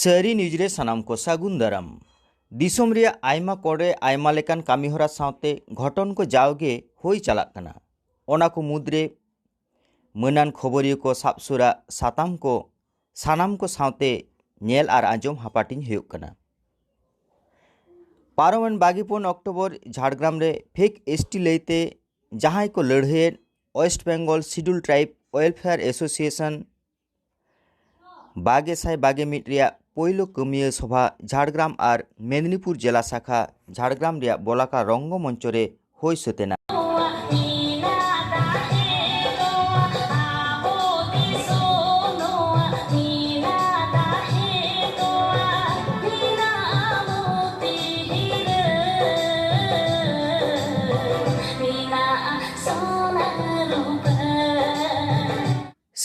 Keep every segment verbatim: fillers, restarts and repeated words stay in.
ᱥᱟᱹᱨᱤ ᱱᱤᱭᱩᱡᱽ ᱨᱮ ᱥᱟᱱᱟᱢ ᱠᱚ ᱥᱟᱹᱜᱩᱱ ᱫᱟᱨᱟᱢ᱾ ᱫᱤᱥᱚᱢ ᱨᱮᱭᱟᱜ ᱟᱭᱢᱟ ᱠᱚᱬ ᱨᱮ ᱟᱭᱢᱟ ᱞᱮᱠᱟᱱ ᱠᱟᱹᱢᱤᱦᱚᱨᱟ ᱥᱟᱶᱛᱮ ᱜᱷᱚᱴᱚᱱ ᱠᱚ ᱡᱟᱣᱜᱮ ᱦᱩᱭ ᱪᱟᱞᱟᱜ ᱠᱟᱱᱟ᱾ ᱚᱱᱟ ᱠᱚ ᱢᱩᱫᱽᱨᱮ ᱢᱟᱹᱱᱟᱱ ᱠᱷᱚᱵᱚᱨᱤᱭᱟᱹ ᱠᱚ ᱥᱟᱵ ᱥᱩᱨᱟᱜ ᱥᱟᱛᱟᱢ ᱠᱚ ᱥᱟᱱᱟᱢ ᱠᱚ ᱥᱟᱶᱛᱮ ᱧᱮᱞ ᱟᱨ ᱟᱸᱡᱚᱢ ᱦᱟᱯᱟᱴᱤᱧ ᱦᱩᱭᱩᱜ ᱠᱟᱱᱟ᱾ ᱯᱟᱨᱚᱢᱮᱱ ᱵᱟᱜᱮ ᱯᱩᱱ ᱚᱠᱴᱳᱵᱚᱨ ᱡᱷᱟᱲᱜᱨᱟᱢ ᱨᱮ ᱯᱷᱮᱠ ᱮᱥᱴᱤ ᱞᱟᱹᱭᱛᱮ ᱡᱟᱦᱟᱸᱭ ᱠᱚ ᱞᱟᱹᱲᱦᱟᱹᱭᱮᱫ ᱳᱭᱮᱥᱴ ᱵᱮᱝᱜᱚᱞ ᱥᱤᱰᱩᱞ ᱴᱨᱟᱭᱤᱵᱽ ᱳᱭᱮᱞᱯᱷᱮᱭᱟᱨ ᱮᱥᱳᱥᱤᱭᱮᱥᱚᱱ ᱵᱟᱜᱮ ᱥᱟᱭ ᱵᱟᱜᱮ ᱢᱤᱫ ᱨᱮᱭᱟᱜ ᱯᱳᱭᱞᱳ ᱠᱟᱹᱢᱤᱭᱟᱹ ᱥᱚᱵᱷᱟ ᱡᱷᱟᱲᱜᱨᱟᱢ ᱟᱨ ᱢᱮᱫᱽᱱᱤᱯᱩᱨ ᱡᱮᱞᱟ ᱥᱟᱠᱷᱟ ᱡᱷᱟᱲᱜᱨᱟᱢ ᱨᱮᱭᱟᱜ ᱵᱚᱞᱟᱠᱟ ᱨᱚᱝᱜᱚ ᱢᱚᱧᱪᱚ ᱨᱮ ᱦᱩᱭ ᱥᱟᱹᱛ ᱮᱱᱟ᱾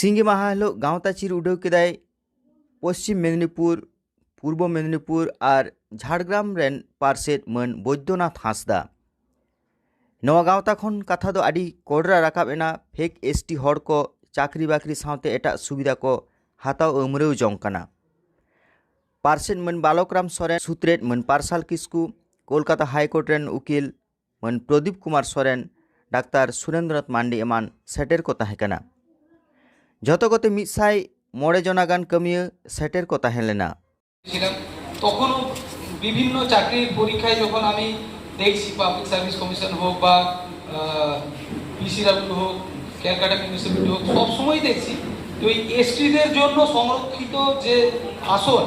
ᱥᱤᱸᱜᱮ ᱢᱟᱦᱟ ᱦᱤᱞᱳᱜ ᱜᱟᱶᱛᱟ ᱪᱤᱨ ᱩᱰᱟᱹᱣ ᱠᱮᱫᱟᱭ ᱯᱚᱥᱪᱤᱢ ᱢᱮᱫᱽᱱᱤᱯᱩᱨ, ᱯᱩᱨᱵᱚ ᱢᱮᱫᱽᱱᱤᱯᱩᱨ ᱟᱨ ᱡᱷᱟᱲᱜᱨᱟᱢ ᱨᱮᱱ ᱯᱟᱨᱥᱮᱛ ᱢᱟᱹᱱ ᱵᱳᱭᱫᱚᱱᱟᱛᱷ ᱦᱟᱸᱥᱫᱟ᱾ ᱱᱚᱣᱟ ᱜᱟᱶᱛᱟ ᱠᱷᱚᱱ ᱠᱟᱛᱷᱟ ᱫᱚ ᱟᱹᱰᱤ ᱠᱚᱰᱨᱟ ᱨᱟᱠᱟᱵ ᱮᱱᱟ, ᱯᱷᱮᱠ ᱮᱥᱴᱤ ᱦᱚᱲ ᱠᱚ ᱪᱟᱹᱠᱨᱤ ᱵᱟᱹᱠᱨᱤ ᱥᱟᱶᱛᱮ ᱮᱴᱟᱜ ᱥᱩᱵᱤᱫᱷᱟ ᱠᱚ ᱦᱟᱛᱟᱣ ᱟᱹᱢᱨᱟᱹᱣ ᱡᱚᱝ ᱠᱟᱱᱟ᱾ ᱯᱟᱨᱥᱮᱛ ᱢᱟᱹᱱ ᱵᱟᱞᱚᱠ ᱨᱟᱢ ᱥᱚᱨᱮᱱ, ᱥᱩᱛᱨᱮᱛ ᱢᱟᱹᱱ ᱯᱟᱨᱥᱟᱞ ᱠᱤᱥᱠᱩ, ᱠᱳᱞᱠᱟᱛᱟ ᱦᱟᱭᱠᱳᱨᱴ ᱨᱮᱱ ᱩᱠᱤᱞ ᱢᱟᱹᱱ ᱯᱨᱚᱫᱤᱯ ᱠᱩᱢᱟᱨ ᱥᱚᱨᱮᱱ, ᱰᱟᱠᱛᱟᱨ ᱥᱩᱨᱮᱱᱫᱨᱚᱱᱟᱛᱷ ᱢᱟᱱᱰᱤ ᱮᱢᱟᱱ ᱥᱮᱴᱮᱨ ᱠᱚ ᱛᱟᱦᱮᱸ ᱠᱟᱱᱟ᱾ ᱡᱷᱚᱛᱚ ᱠᱚᱛᱮ ᱢᱤᱫ ᱥᱟᱭ ᱢᱚᱬᱮ ᱡᱚᱱᱟ ᱜᱟᱱ ᱠᱟᱹᱢᱤᱭᱟᱹ ᱥᱮᱴᱮᱨ ᱠᱚ ᱛᱟᱦᱮᱸ ᱞᱮᱱᱟ᱾ ছিলাম। তখনও বিভিন্ন চাকরির পরীক্ষায় যখন আমি দেখছি, পাবলিক সার্ভিস কমিশন হোক বা পিসিডাব্লিউ হোক, ক্যালকাটা মিউনিসিপ্যালিটি হোক, সবসময় দেখছি যে ওই এসটিদের জন্য সংরক্ষিত যে আসন,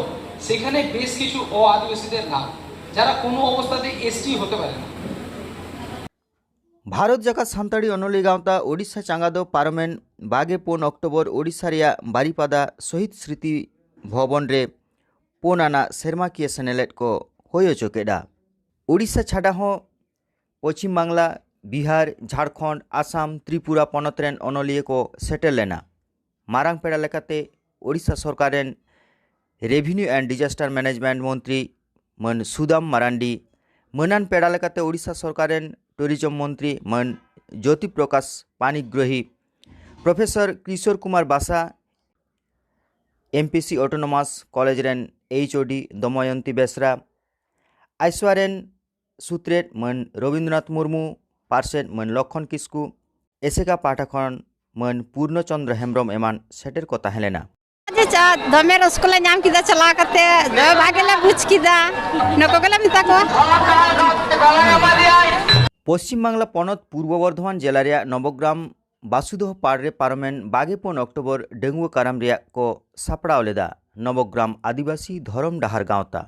সেখানে বেশ কিছু অ আদিবাসীদের নাম, যারা কোনো অবস্থাতেই এসটি হতে পারে না। ᱵᱷᱟᱨᱚᱛ ᱡᱟᱠᱟᱛ ᱥᱟᱱᱛᱟᱲᱤ ᱚᱱᱚᱞᱤᱭᱟᱹ ᱜᱟᱶᱛᱟ ᱳᱰᱤᱥᱟ ᱪᱟᱸᱜᱟ ᱫᱚ ᱯᱟᱨᱚᱢᱮᱱ ᱵᱟᱜᱮ ᱯᱩᱱ ᱚᱠᱴᱳᱵᱚᱨ ᱳᱰᱤᱥᱟ ᱨᱮᱭᱟᱜ ᱵᱟᱨᱤᱯᱟᱫᱟ ᱥᱚᱦᱤᱫ ᱥᱢᱨᱤᱛᱤ ᱵᱷᱚᱵᱚᱱ ᱨᱮ ᱯᱩᱱ ᱟᱱᱟᱜ ᱥᱮᱨᱢᱟᱠᱤᱭᱟᱹ ᱥᱮᱱᱮᱞᱮᱫ ᱠᱚ ᱦᱩᱭ ᱦᱚᱪᱚ ᱠᱮᱫᱼᱟ᱾ ᱳᱰᱤᱥᱟ ᱪᱷᱟᱰᱟ ᱦᱚᱸ ᱯᱚᱪᱷᱤᱢ ᱵᱟᱝᱞᱟ, ᱵᱤᱦᱟᱨ, ᱡᱷᱟᱲᱠᱷᱚᱸᱰ, ᱟᱥᱟᱢ, ᱛᱨᱤᱯᱩᱨᱟ ᱯᱚᱱᱚᱛ ᱨᱮᱱ ᱚᱱᱚᱞᱤᱭᱟᱹ ᱠᱚ ᱥᱮᱴᱮᱨ ᱞᱮᱱᱟ᱾ ᱢᱟᱨᱟᱝ ᱯᱮᱲᱟ ᱞᱮᱠᱟᱛᱮ ᱳᱰᱤᱥᱟ ᱥᱚᱨᱠᱟᱨ ᱨᱮᱱ ᱨᱮᱵᱷᱤᱱᱤᱭᱩ ᱮᱱᱰ ᱰᱤᱡᱟᱥᱴᱟᱨ ᱢᱮᱱᱮᱡᱽᱢᱮᱱᱴ ᱢᱚᱱᱛᱨᱤ ᱢᱟᱹᱱ ᱥᱩᱫᱟᱢ ᱢᱟᱨᱟᱱᱰᱤ, ᱢᱟᱹᱱᱟᱱ ᱯᱮᱲᱟ ᱞᱮᱠᱟᱛᱮ ᱳᱰᱤᱥᱟ ᱥᱚᱨᱠᱟᱨ ᱨᱮᱱ ᱴᱩᱨᱤᱡᱚᱢ ᱢᱚᱱᱛᱨᱤ ᱢᱟᱹᱱ ᱡᱳᱛᱤ ᱯᱨᱚᱠᱟᱥ ᱯᱟᱱᱤᱜᱨᱚᱦᱤ, ᱯᱨᱚᱯᱷᱮᱥᱚᱨ ᱠᱤᱥᱳᱨ ᱠᱩᱢᱟᱨ ᱵᱟᱥᱟ, ᱮᱢᱯᱤᱥᱤ ᱚᱴᱳᱱᱚᱢᱟᱥ ᱠᱚᱞᱮᱡᱽ ᱨᱮᱱ ᱮᱭᱤᱪ ᱳ ᱰᱤ ᱫᱚᱢᱚᱭᱚᱱᱛᱤ ᱵᱮᱥᱨᱟ, ᱟᱭᱥᱣᱟ ᱨᱮᱱ ᱥᱩᱛᱨᱮᱛ ᱢᱟᱹᱱ ᱨᱚᱵᱤᱱᱫᱨᱚᱱᱟᱛᱷ ᱢᱩᱨᱢᱩ, ᱯᱟᱨᱥᱮᱛ ᱢᱟᱹᱱ ᱞᱚᱠᱠᱷᱚᱱ ᱠᱤᱥᱠᱩ, ᱮᱥᱮᱠᱟ ᱯᱟᱦᱴᱟ ᱠᱷᱚᱱ ᱢᱟᱹᱱ ᱯᱩᱨᱱᱚ ᱪᱚᱸᱫᱽᱨᱚ ᱦᱮᱢᱵᱽᱨᱚᱢ ᱮᱢᱟᱱ ᱥᱮᱴᱮᱨ ᱠᱚ ᱛᱟᱦᱮᱸ ᱞᱮᱱᱟ᱾ ᱟᱹᱰᱤ ᱪᱟ-, ᱫᱚᱢᱮ ᱨᱟᱹᱥᱠᱟᱹ ᱞᱮ ᱧᱟᱢ ᱠᱮᱫᱟ ᱪᱟᱞᱟᱣ ᱠᱟᱛᱮ, ᱫᱚᱢᱮ ᱵᱷᱟᱜᱮ ᱞᱮ ᱵᱩᱡᱽ ᱠᱮᱫᱟ᱾ ᱱᱩᱠᱩ ᱜᱮᱞᱮ ᱢᱮᱛᱟ ᱠᱚᱣᱟ᱾ ᱯᱚᱥᱪᱤᱢ ᱵᱟᱝᱞᱟ ᱯᱚᱱᱚᱛ ᱯᱩᱨᱵᱚ ᱵᱚᱨᱫᱷᱚᱢᱟᱱ ᱡᱮᱞᱟ ᱨᱮᱭᱟᱜ ᱱᱚᱵᱚᱜᱨᱟᱢ ᱵᱟᱥᱩᱫᱚᱦᱚ ᱯᱟᱲ ᱨᱮ ᱯᱟᱨᱚᱢᱮᱱ ᱵᱟᱜᱮ ᱯᱩᱱ ᱚᱠᱴᱳᱵᱚᱨ ᱰᱟᱺᱜᱩᱣᱟᱹ ᱠᱟᱨᱟᱢ ᱨᱮᱭᱟᱜ ᱠᱚ ᱥᱟᱯᱲᱟᱣ ᱞᱮᱫᱟ ᱱᱚᱵᱚᱜᱨᱟᱢ ᱟᱹᱫᱤᱵᱟᱹᱥᱤ ᱫᱷᱚᱨᱚᱢ ᱰᱟᱦᱟᱨ ᱜᱟᱶᱛᱟ᱾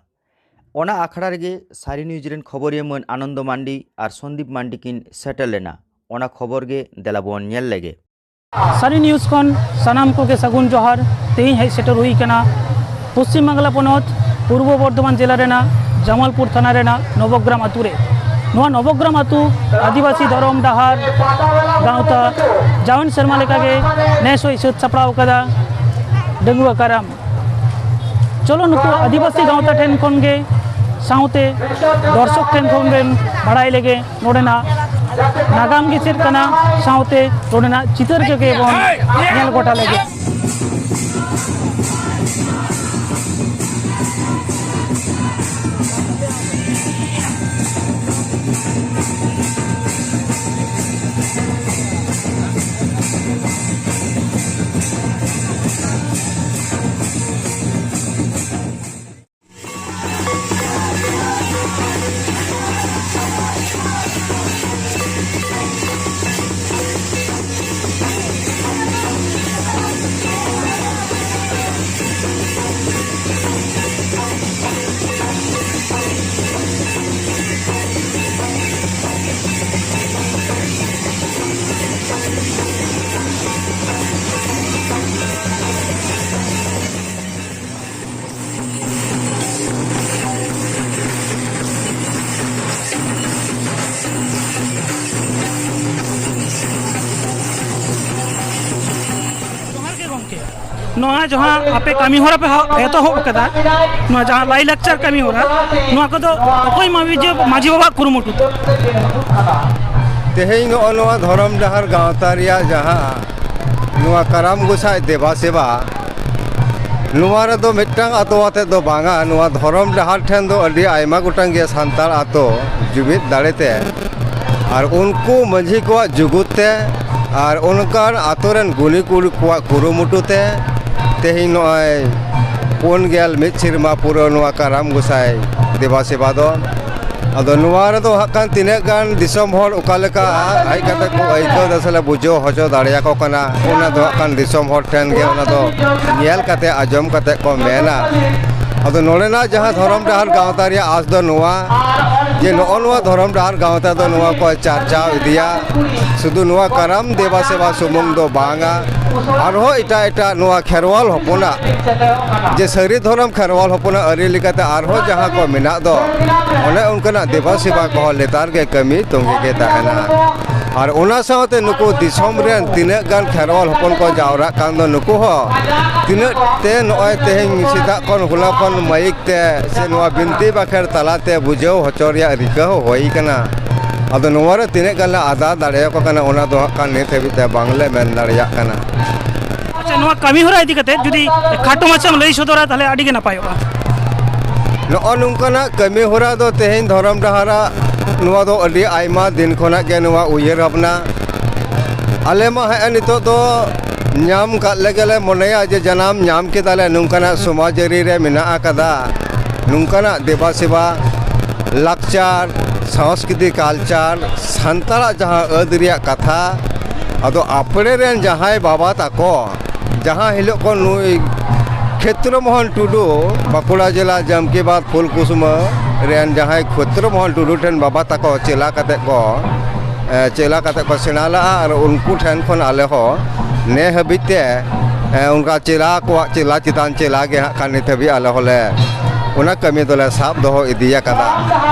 ᱚᱱᱟ ᱟᱠᱷᱲᱟ ᱨᱮᱜᱮ ᱥᱟᱹᱨᱤ ᱱᱤᱭᱩᱡᱽ ᱨᱮᱱ ᱠᱷᱚᱵᱚᱨᱤᱭᱟᱹ ᱢᱟᱹᱱ ᱟᱱᱚᱱᱫᱚ ᱢᱟᱱᱰᱤ ᱟᱨ ᱥᱚᱱᱫᱤᱯ ᱢᱟᱱᱰᱤ ᱠᱤᱱ ᱥᱮᱴᱮᱨ ᱞᱮᱱᱟ᱾ ᱚᱱᱟ ᱠᱷᱚᱵᱚᱨ ᱜᱮ ᱫᱮᱞᱟ ᱵᱚᱱ ᱧᱮᱞ ᱞᱮᱜᱮ᱾ ᱥᱟᱹᱨᱤ ᱱᱤᱭᱩᱡᱽ ᱠᱷᱚᱱ ᱥᱟᱱᱟᱢ ᱠᱚᱜᱮ ᱥᱟᱹᱜᱩᱱ ᱡᱚᱦᱟᱨ᱾ ᱛᱮᱦᱮᱧ ᱦᱮᱡ ᱥᱮᱴᱮᱨ ᱦᱩᱭ ᱠᱟᱱᱟ ᱯᱚᱥᱪᱤᱢ ᱵᱟᱝᱞᱟ ᱯᱚᱱᱚᱛ ᱯᱩᱨᱵᱚ ᱵᱚᱨᱫᱷᱚᱢᱟᱱ ᱡᱮᱞᱟ ᱨᱮᱱᱟᱜ ᱡᱟᱢᱟᱞᱯᱩᱨ ᱛᱷᱟᱱᱟ ᱨᱮᱱᱟᱜ ᱱᱚᱵᱚᱜᱨᱟᱢ ᱟᱛᱳ ᱨᱮ᱾ ᱱᱚᱣᱟ ᱱᱚᱵᱚᱜᱨᱟᱢ ᱟᱛᱳ ᱟᱹᱫᱤᱵᱟᱹᱥᱤ ᱫᱷᱚᱨᱚᱢ ᱰᱟᱦᱟᱨ ᱜᱟᱶᱛᱟ ᱡᱟᱣᱟᱱ ᱥᱮᱨᱢᱟ ᱞᱮᱠᱟᱜᱮ ᱱᱮᱥ ᱦᱚᱸᱭ ᱥᱟᱹᱛ ᱥᱟᱯᱲᱟᱣ ᱟᱠᱟᱫᱟ ᱰᱟᱺᱜᱩᱣᱟᱹ ᱠᱟᱨᱟᱢ᱾ ᱪᱚᱞᱚ ᱱᱩᱠᱩ ᱟᱹᱫᱤᱵᱟᱹᱥᱤ ᱜᱟᱶᱛᱟ ᱴᱷᱮᱱ ᱠᱷᱚᱱ ᱜᱮ ᱥᱟᱶᱛᱮ ᱫᱚᱨᱥᱚᱠ ᱴᱷᱮᱱ ᱠᱷᱚᱱ ᱵᱮᱱ ᱵᱟᱲᱟᱭ ᱞᱮᱜᱮ ᱱᱚᱰᱮᱱᱟᱜ ᱱᱟᱜᱟᱢ ᱜᱮ ᱪᱮᱫ ᱠᱟᱱᱟ, ᱥᱟᱶᱛᱮ ᱱᱚᱰᱮᱱᱟᱜ ᱪᱤᱛᱟᱹᱨ ᱠᱚᱜᱮ ᱵᱚᱱ ᱧᱮᱞ ᱜᱚᱴᱟ ᱞᱮᱜᱮ᱾ ᱡᱚᱦᱟᱨ ᱜᱮ ᱜᱚᱢᱠᱮ, ᱱᱚᱣᱟ ᱡᱟᱦᱟᱸ ᱟᱯᱮ ᱠᱟᱹᱢᱤ ᱦᱚᱨᱟ ᱯᱮ ᱦᱟ-, ᱮᱛᱚᱦᱚᱵ ᱠᱟᱫᱟ, ᱱᱚᱣᱟ ᱡᱟᱦᱟᱸ ᱞᱟᱭᱼᱞᱟᱠᱪᱟᱨ ᱠᱟᱹᱢᱤ ᱦᱚᱨᱟ, ᱱᱚᱣᱟ ᱠᱚᱫᱚ ᱚᱠᱚᱭ ᱢᱟᱹᱡᱷᱤ, ᱢᱟᱹᱡᱷᱤ ᱵᱟᱵᱟᱣᱟᱜ ᱠᱩᱨᱩᱢᱩᱴᱩ ᱛᱮ? ᱛᱮᱦᱮᱧ ᱱᱚᱜᱼᱚ ᱱᱚᱣᱟ ᱫᱷᱚᱨᱚᱢ ᱰᱟᱦᱟᱨ ᱜᱟᱶᱛᱟ ᱨᱮᱭᱟᱜ ᱡᱟᱦᱟᱸ ᱱᱚᱣᱟ ᱠᱟᱨᱟᱢ ᱜᱚᱸᱥᱟᱭ ᱫᱮᱵᱟ ᱥᱮᱵᱟ, ᱱᱚᱣᱟ ᱨᱮᱫᱚ ᱢᱤᱫᱴᱟᱝ ᱟᱛᱳ ᱟᱛᱮᱫ ᱫᱚ ᱵᱟᱝᱟ, ᱱᱚᱣᱟ ᱫᱷᱚᱨᱚᱢ ᱰᱟᱦᱟᱨ ᱴᱷᱮᱱ ᱫᱚ ᱟᱹᱰᱤ ᱟᱭᱢᱟ ᱜᱚᱴᱟᱝ ᱜᱮ ᱥᱟᱱᱛᱟᱲ ᱟᱛᱳ ᱡᱩᱢᱤᱫ ᱫᱟᱲᱮᱛᱮ ᱟᱨ ᱩᱱᱠᱩ ᱢᱟᱹᱡᱷᱤ ᱠᱚᱣᱟᱜ ᱡᱩᱜᱩᱫ ᱛᱮ ᱟᱨ ᱚᱱᱠᱟᱱ ᱟᱛᱳ ᱨᱮᱱ ᱜᱩᱱᱤ ᱠᱩᱲᱤ ᱠᱚᱣᱟᱜ ᱠᱩᱨᱩᱢᱩᱴᱩ ᱛᱮ ᱛᱮᱦᱮᱧ ᱱᱚᱜᱼᱚᱭ ᱯᱩᱱ ᱜᱮᱞ ᱢᱤᱫ ᱥᱮᱨᱢᱟ ᱯᱩᱨᱟᱹ ᱱᱚᱣᱟ ᱠᱟᱨᱟᱢ ᱜᱚᱸᱥᱟᱭ ᱫᱮᱵᱟ ᱥᱮᱵᱟ ᱫᱚ᱾ ᱟᱫᱚ ᱱᱚᱣᱟ ᱨᱮᱫᱚ ᱦᱟᱸᱜ ᱠᱷᱟᱱ ᱛᱤᱱᱟᱹᱜ ᱜᱟᱱ ᱫᱤᱥᱚᱢ ᱦᱚᱲ ᱚᱠᱟ ᱞᱮᱠᱟ ᱦᱮᱡ ᱠᱟᱛᱮ ᱠᱚ ᱟᱹᱭᱠᱟᱹᱣ ᱫᱟ ᱥᱮᱞᱮ ᱵᱩᱡᱷᱟᱹᱣ ᱦᱚᱪᱚ ᱫᱟᱲᱮᱭᱟᱠᱚ ᱠᱟᱱᱟ, ᱚᱱᱟ ᱫᱚ ᱦᱟᱸᱜ ᱠᱷᱟᱱ ᱫᱤᱥᱚᱢ ᱦᱚᱲ ᱴᱷᱮᱱ ᱜᱮ ᱚᱱᱟ ᱫᱚ ᱧᱮᱞ ᱠᱟᱛᱮ ᱟᱸᱡᱚᱢ ᱠᱟᱛᱮ ᱠᱚ ᱢᱮᱱᱟ᱾ ᱟᱫᱚ ᱱᱚᱰᱮᱱᱟᱜ ᱡᱟᱦᱟᱸ ᱫᱷᱚᱨᱚᱢ ᱰᱟᱦᱟᱨ ᱜᱟᱶᱛᱟ ᱨᱮᱭᱟᱜ ᱟᱸᱥ ᱫᱚ ᱱᱚᱣᱟ ᱡᱮ ᱱᱚᱜᱼᱚ ᱱᱚᱣᱟ ᱫᱷᱚᱨᱚᱢ ᱰᱟᱦᱟᱨ ᱜᱟᱶᱛᱟ ᱫᱚ ᱱᱚᱣᱟ ᱠᱚ ᱪᱟᱨᱪᱟᱣ ᱤᱫᱤᱭᱟ᱾ ᱥᱩᱫᱷᱩ ᱱᱚᱣᱟ ᱠᱟᱨᱟᱢ ᱫᱮᱵᱟ ᱥᱮᱵᱟ ᱥᱩᱢᱩᱝ ᱫᱚ ᱵᱟᱝᱟ, ᱟᱨᱦᱚᱸ ᱮᱴᱟᱜ ᱮᱴᱟᱜ ᱱᱚᱣᱟ ᱠᱷᱮᱨᱣᱟᱞ ᱦᱚᱯᱚᱱᱟᱜ ᱡᱮ ᱥᱟᱹᱨᱤ ᱫᱷᱚᱨᱚᱢ ᱠᱷᱮᱨᱣᱟᱞ ᱦᱚᱯᱚᱱᱟᱜ ᱟᱹᱨᱤ ᱞᱮᱠᱟᱛᱮ ᱟᱨᱦᱚᱸ ᱡᱟᱦᱟᱸ ᱠᱚ ᱢᱮᱱᱟᱜ ᱫᱚ, ᱚᱱᱮ ᱚᱱᱠᱟᱱᱟᱜ ᱫᱮᱵᱟ ᱥᱮᱵᱟ ᱠᱚᱦᱚᱸ ᱞᱮᱛᱟᱲ ᱜᱮ ᱠᱟᱹᱢᱤ ᱛᱚᱸᱜᱮ ᱜᱮ ᱛᱟᱦᱮᱱᱟ᱾ ᱟᱨ ᱚᱱᱟ ᱥᱟᱶᱛᱮ ᱱᱩᱠᱩ ᱫᱤᱥᱚᱢ ᱨᱮᱱ ᱛᱤᱱᱟᱹᱜ ᱜᱟᱱ ᱠᱷᱮᱨᱣᱟᱞ ᱦᱚᱯᱚᱱ ᱠᱚ ᱡᱟᱣᱨᱟᱜ ᱠᱟᱱ ᱫᱚ, ᱱᱩᱠᱩ ᱦᱚᱸ ᱛᱤᱱᱟᱹᱜ ᱛᱮ ᱱᱚᱜᱼᱚᱭ ᱛᱮᱦᱮᱧ ᱥᱮᱛᱟᱜ ᱠᱷᱚᱱ ᱦᱚᱞᱟ ᱠᱷᱚᱱ ᱢᱟᱭᱤᱠ ᱛᱮ ᱥᱮ ᱱᱚᱣᱟ ᱵᱤᱱᱛᱤ ᱵᱟᱠᱷᱮᱲ ᱛᱟᱞᱟᱛᱮ ᱵᱩᱡᱷᱟᱹᱣ ᱦᱚᱪᱚ ᱨᱮᱭᱟᱜ ᱨᱤᱠᱟᱹ ᱦᱚᱸ ᱦᱩᱭ ᱠᱟᱱᱟ᱾ ᱟᱫᱚ ᱱᱚᱣᱟ ᱨᱮ ᱛᱤᱱᱟᱹᱜ ᱜᱟᱱ ᱞᱮ ᱟᱫᱟ ᱫᱟᱲᱮᱭᱟᱠᱚ ᱠᱟᱱᱟ, ᱚᱱᱟ ᱫᱚ ᱦᱟᱸᱜ ᱠᱷᱟᱱ ᱱᱤᱛ ᱦᱟᱹᱵᱤᱡ ᱛᱮ ᱵᱟᱝᱞᱮ ᱢᱮᱱ ᱫᱟᱲᱮᱭᱟᱜ ᱠᱟᱱᱟ᱾ ᱟᱪᱪᱷᱟ, ᱱᱚᱣᱟ ᱠᱟᱹᱢᱤ ᱦᱚᱨᱟ ᱤᱫᱤ ᱠᱟᱛᱮ ᱡᱩᱫᱤ ᱠᱷᱟᱴᱚ ᱢᱟᱪᱷᱟᱢ ᱞᱟᱹᱭ ᱥᱚᱫᱚᱨᱟ, ᱛᱟᱦᱞᱮ ᱟᱹᱰᱤ ᱜᱮ ᱱᱟᱯᱟᱭᱚᱜᱼᱟ᱾ ᱱᱚᱜᱼᱚ ᱱᱚᱝᱠᱟᱱᱟᱜ ᱠᱟᱹᱢᱤ ᱦᱚᱨᱟ ᱫᱚ ᱛᱮᱦᱮᱧ ᱫᱷᱚᱨᱚᱢ ᱰᱟᱦᱟᱨᱟᱜ ᱱᱚᱣᱟ ᱫᱚ ᱟᱹᱰᱤ ᱟᱭᱢᱟ ᱫᱤᱱ ᱠᱷᱚᱱᱟᱜ ᱜᱮ ᱱᱚᱣᱟ ᱩᱭᱦᱟᱹᱨ ᱵᱷᱟᱵᱽᱱᱟ᱾ ᱟᱞᱮ ᱢᱟ ᱦᱮᱸ ᱱᱤᱛᱚᱜ ᱫᱚ ᱧᱟᱢ ᱠᱟᱜ ᱞᱮᱜᱮ ᱞᱮ ᱢᱚᱱᱮᱭᱟ ᱡᱮ ᱡᱟᱱᱟᱢ ᱧᱟᱢ ᱠᱮᱫᱟᱞᱮ, ᱱᱚᱝᱠᱟᱱᱟᱜ ᱥᱚᱢᱟᱡᱽ ᱟᱹᱨᱤ ᱨᱮ ᱢᱮᱱᱟᱜ ᱟᱠᱟᱫᱟ, ᱱᱚᱝᱠᱟᱱᱟᱜ ᱫᱮᱵᱟ ᱥᱮᱵᱟ, ᱞᱟᱠᱪᱟᱨ, ᱥᱚᱝᱥᱠᱨᱤᱛᱤ, ᱠᱟᱞᱪᱟᱨ, ᱥᱟᱱᱛᱟᱲᱟᱜ ᱡᱟᱦᱟᱸ ᱟᱹᱫ ᱨᱮᱭᱟᱜ ᱠᱟᱛᱷᱟ, ᱟᱫᱚ ᱟᱯᱲᱮ ᱨᱮᱱ ᱡᱟᱦᱟᱸᱭ ᱵᱟᱵᱟ ᱛᱟᱠᱚ, ᱡᱟᱦᱟᱸ ᱦᱤᱞᱳᱜ ᱠᱷᱚᱱ ᱱᱩᱭ ᱠᱷᱮᱛᱨᱚ ᱢᱳᱦᱚᱱ ᱴᱩᱰᱩ, ᱵᱟᱸᱠᱩᱲᱟ ᱡᱮᱞᱟ ᱡᱟᱢᱠᱤᱵᱟᱫ ᱯᱷᱩᱞᱠᱩᱥᱢᱟᱹ ᱨᱮᱱ ᱡᱟᱦᱟᱸᱭ ᱠᱷᱮᱛᱨᱚ ᱢᱳᱦᱚᱱ ᱴᱩᱰᱩ ᱴᱷᱮᱱ ᱵᱟᱵᱟ ᱛᱟᱠᱚ ᱪᱮᱞᱟ ᱠᱟᱛᱮ ᱠᱚ, ᱮ, ᱪᱮᱞᱟ ᱠᱟᱛᱮ ᱠᱚ ᱥᱮᱬᱟ ᱞᱟᱜᱼᱟ, ᱟᱨ ᱩᱱᱠᱩ ᱴᱷᱮᱱ ᱠᱷᱚᱱ ᱟᱞᱮ ᱦᱚᱸ ᱱᱮ ᱦᱟᱹᱵᱤᱡ ᱛᱮ, ᱮ, ᱚᱱᱠᱟ ᱪᱮᱞᱟ ᱠᱚᱣᱟᱜ ᱪᱮᱞᱟ ᱪᱮᱛᱟᱱ ᱪᱮᱞᱟ ᱜᱮ ᱦᱟᱸᱜ ᱠᱷᱟᱱ ᱱᱤᱛ ᱦᱟᱹᱵᱤᱡ ᱟᱞᱮ ᱦᱚᱸᱞᱮ ᱚᱱᱟ ᱠᱟᱹᱢᱤ ᱫᱚᱞᱮ ᱥᱟᱵ ᱫᱚᱦᱚ ᱤᱫᱤ ᱟᱠᱟᱫᱟ᱾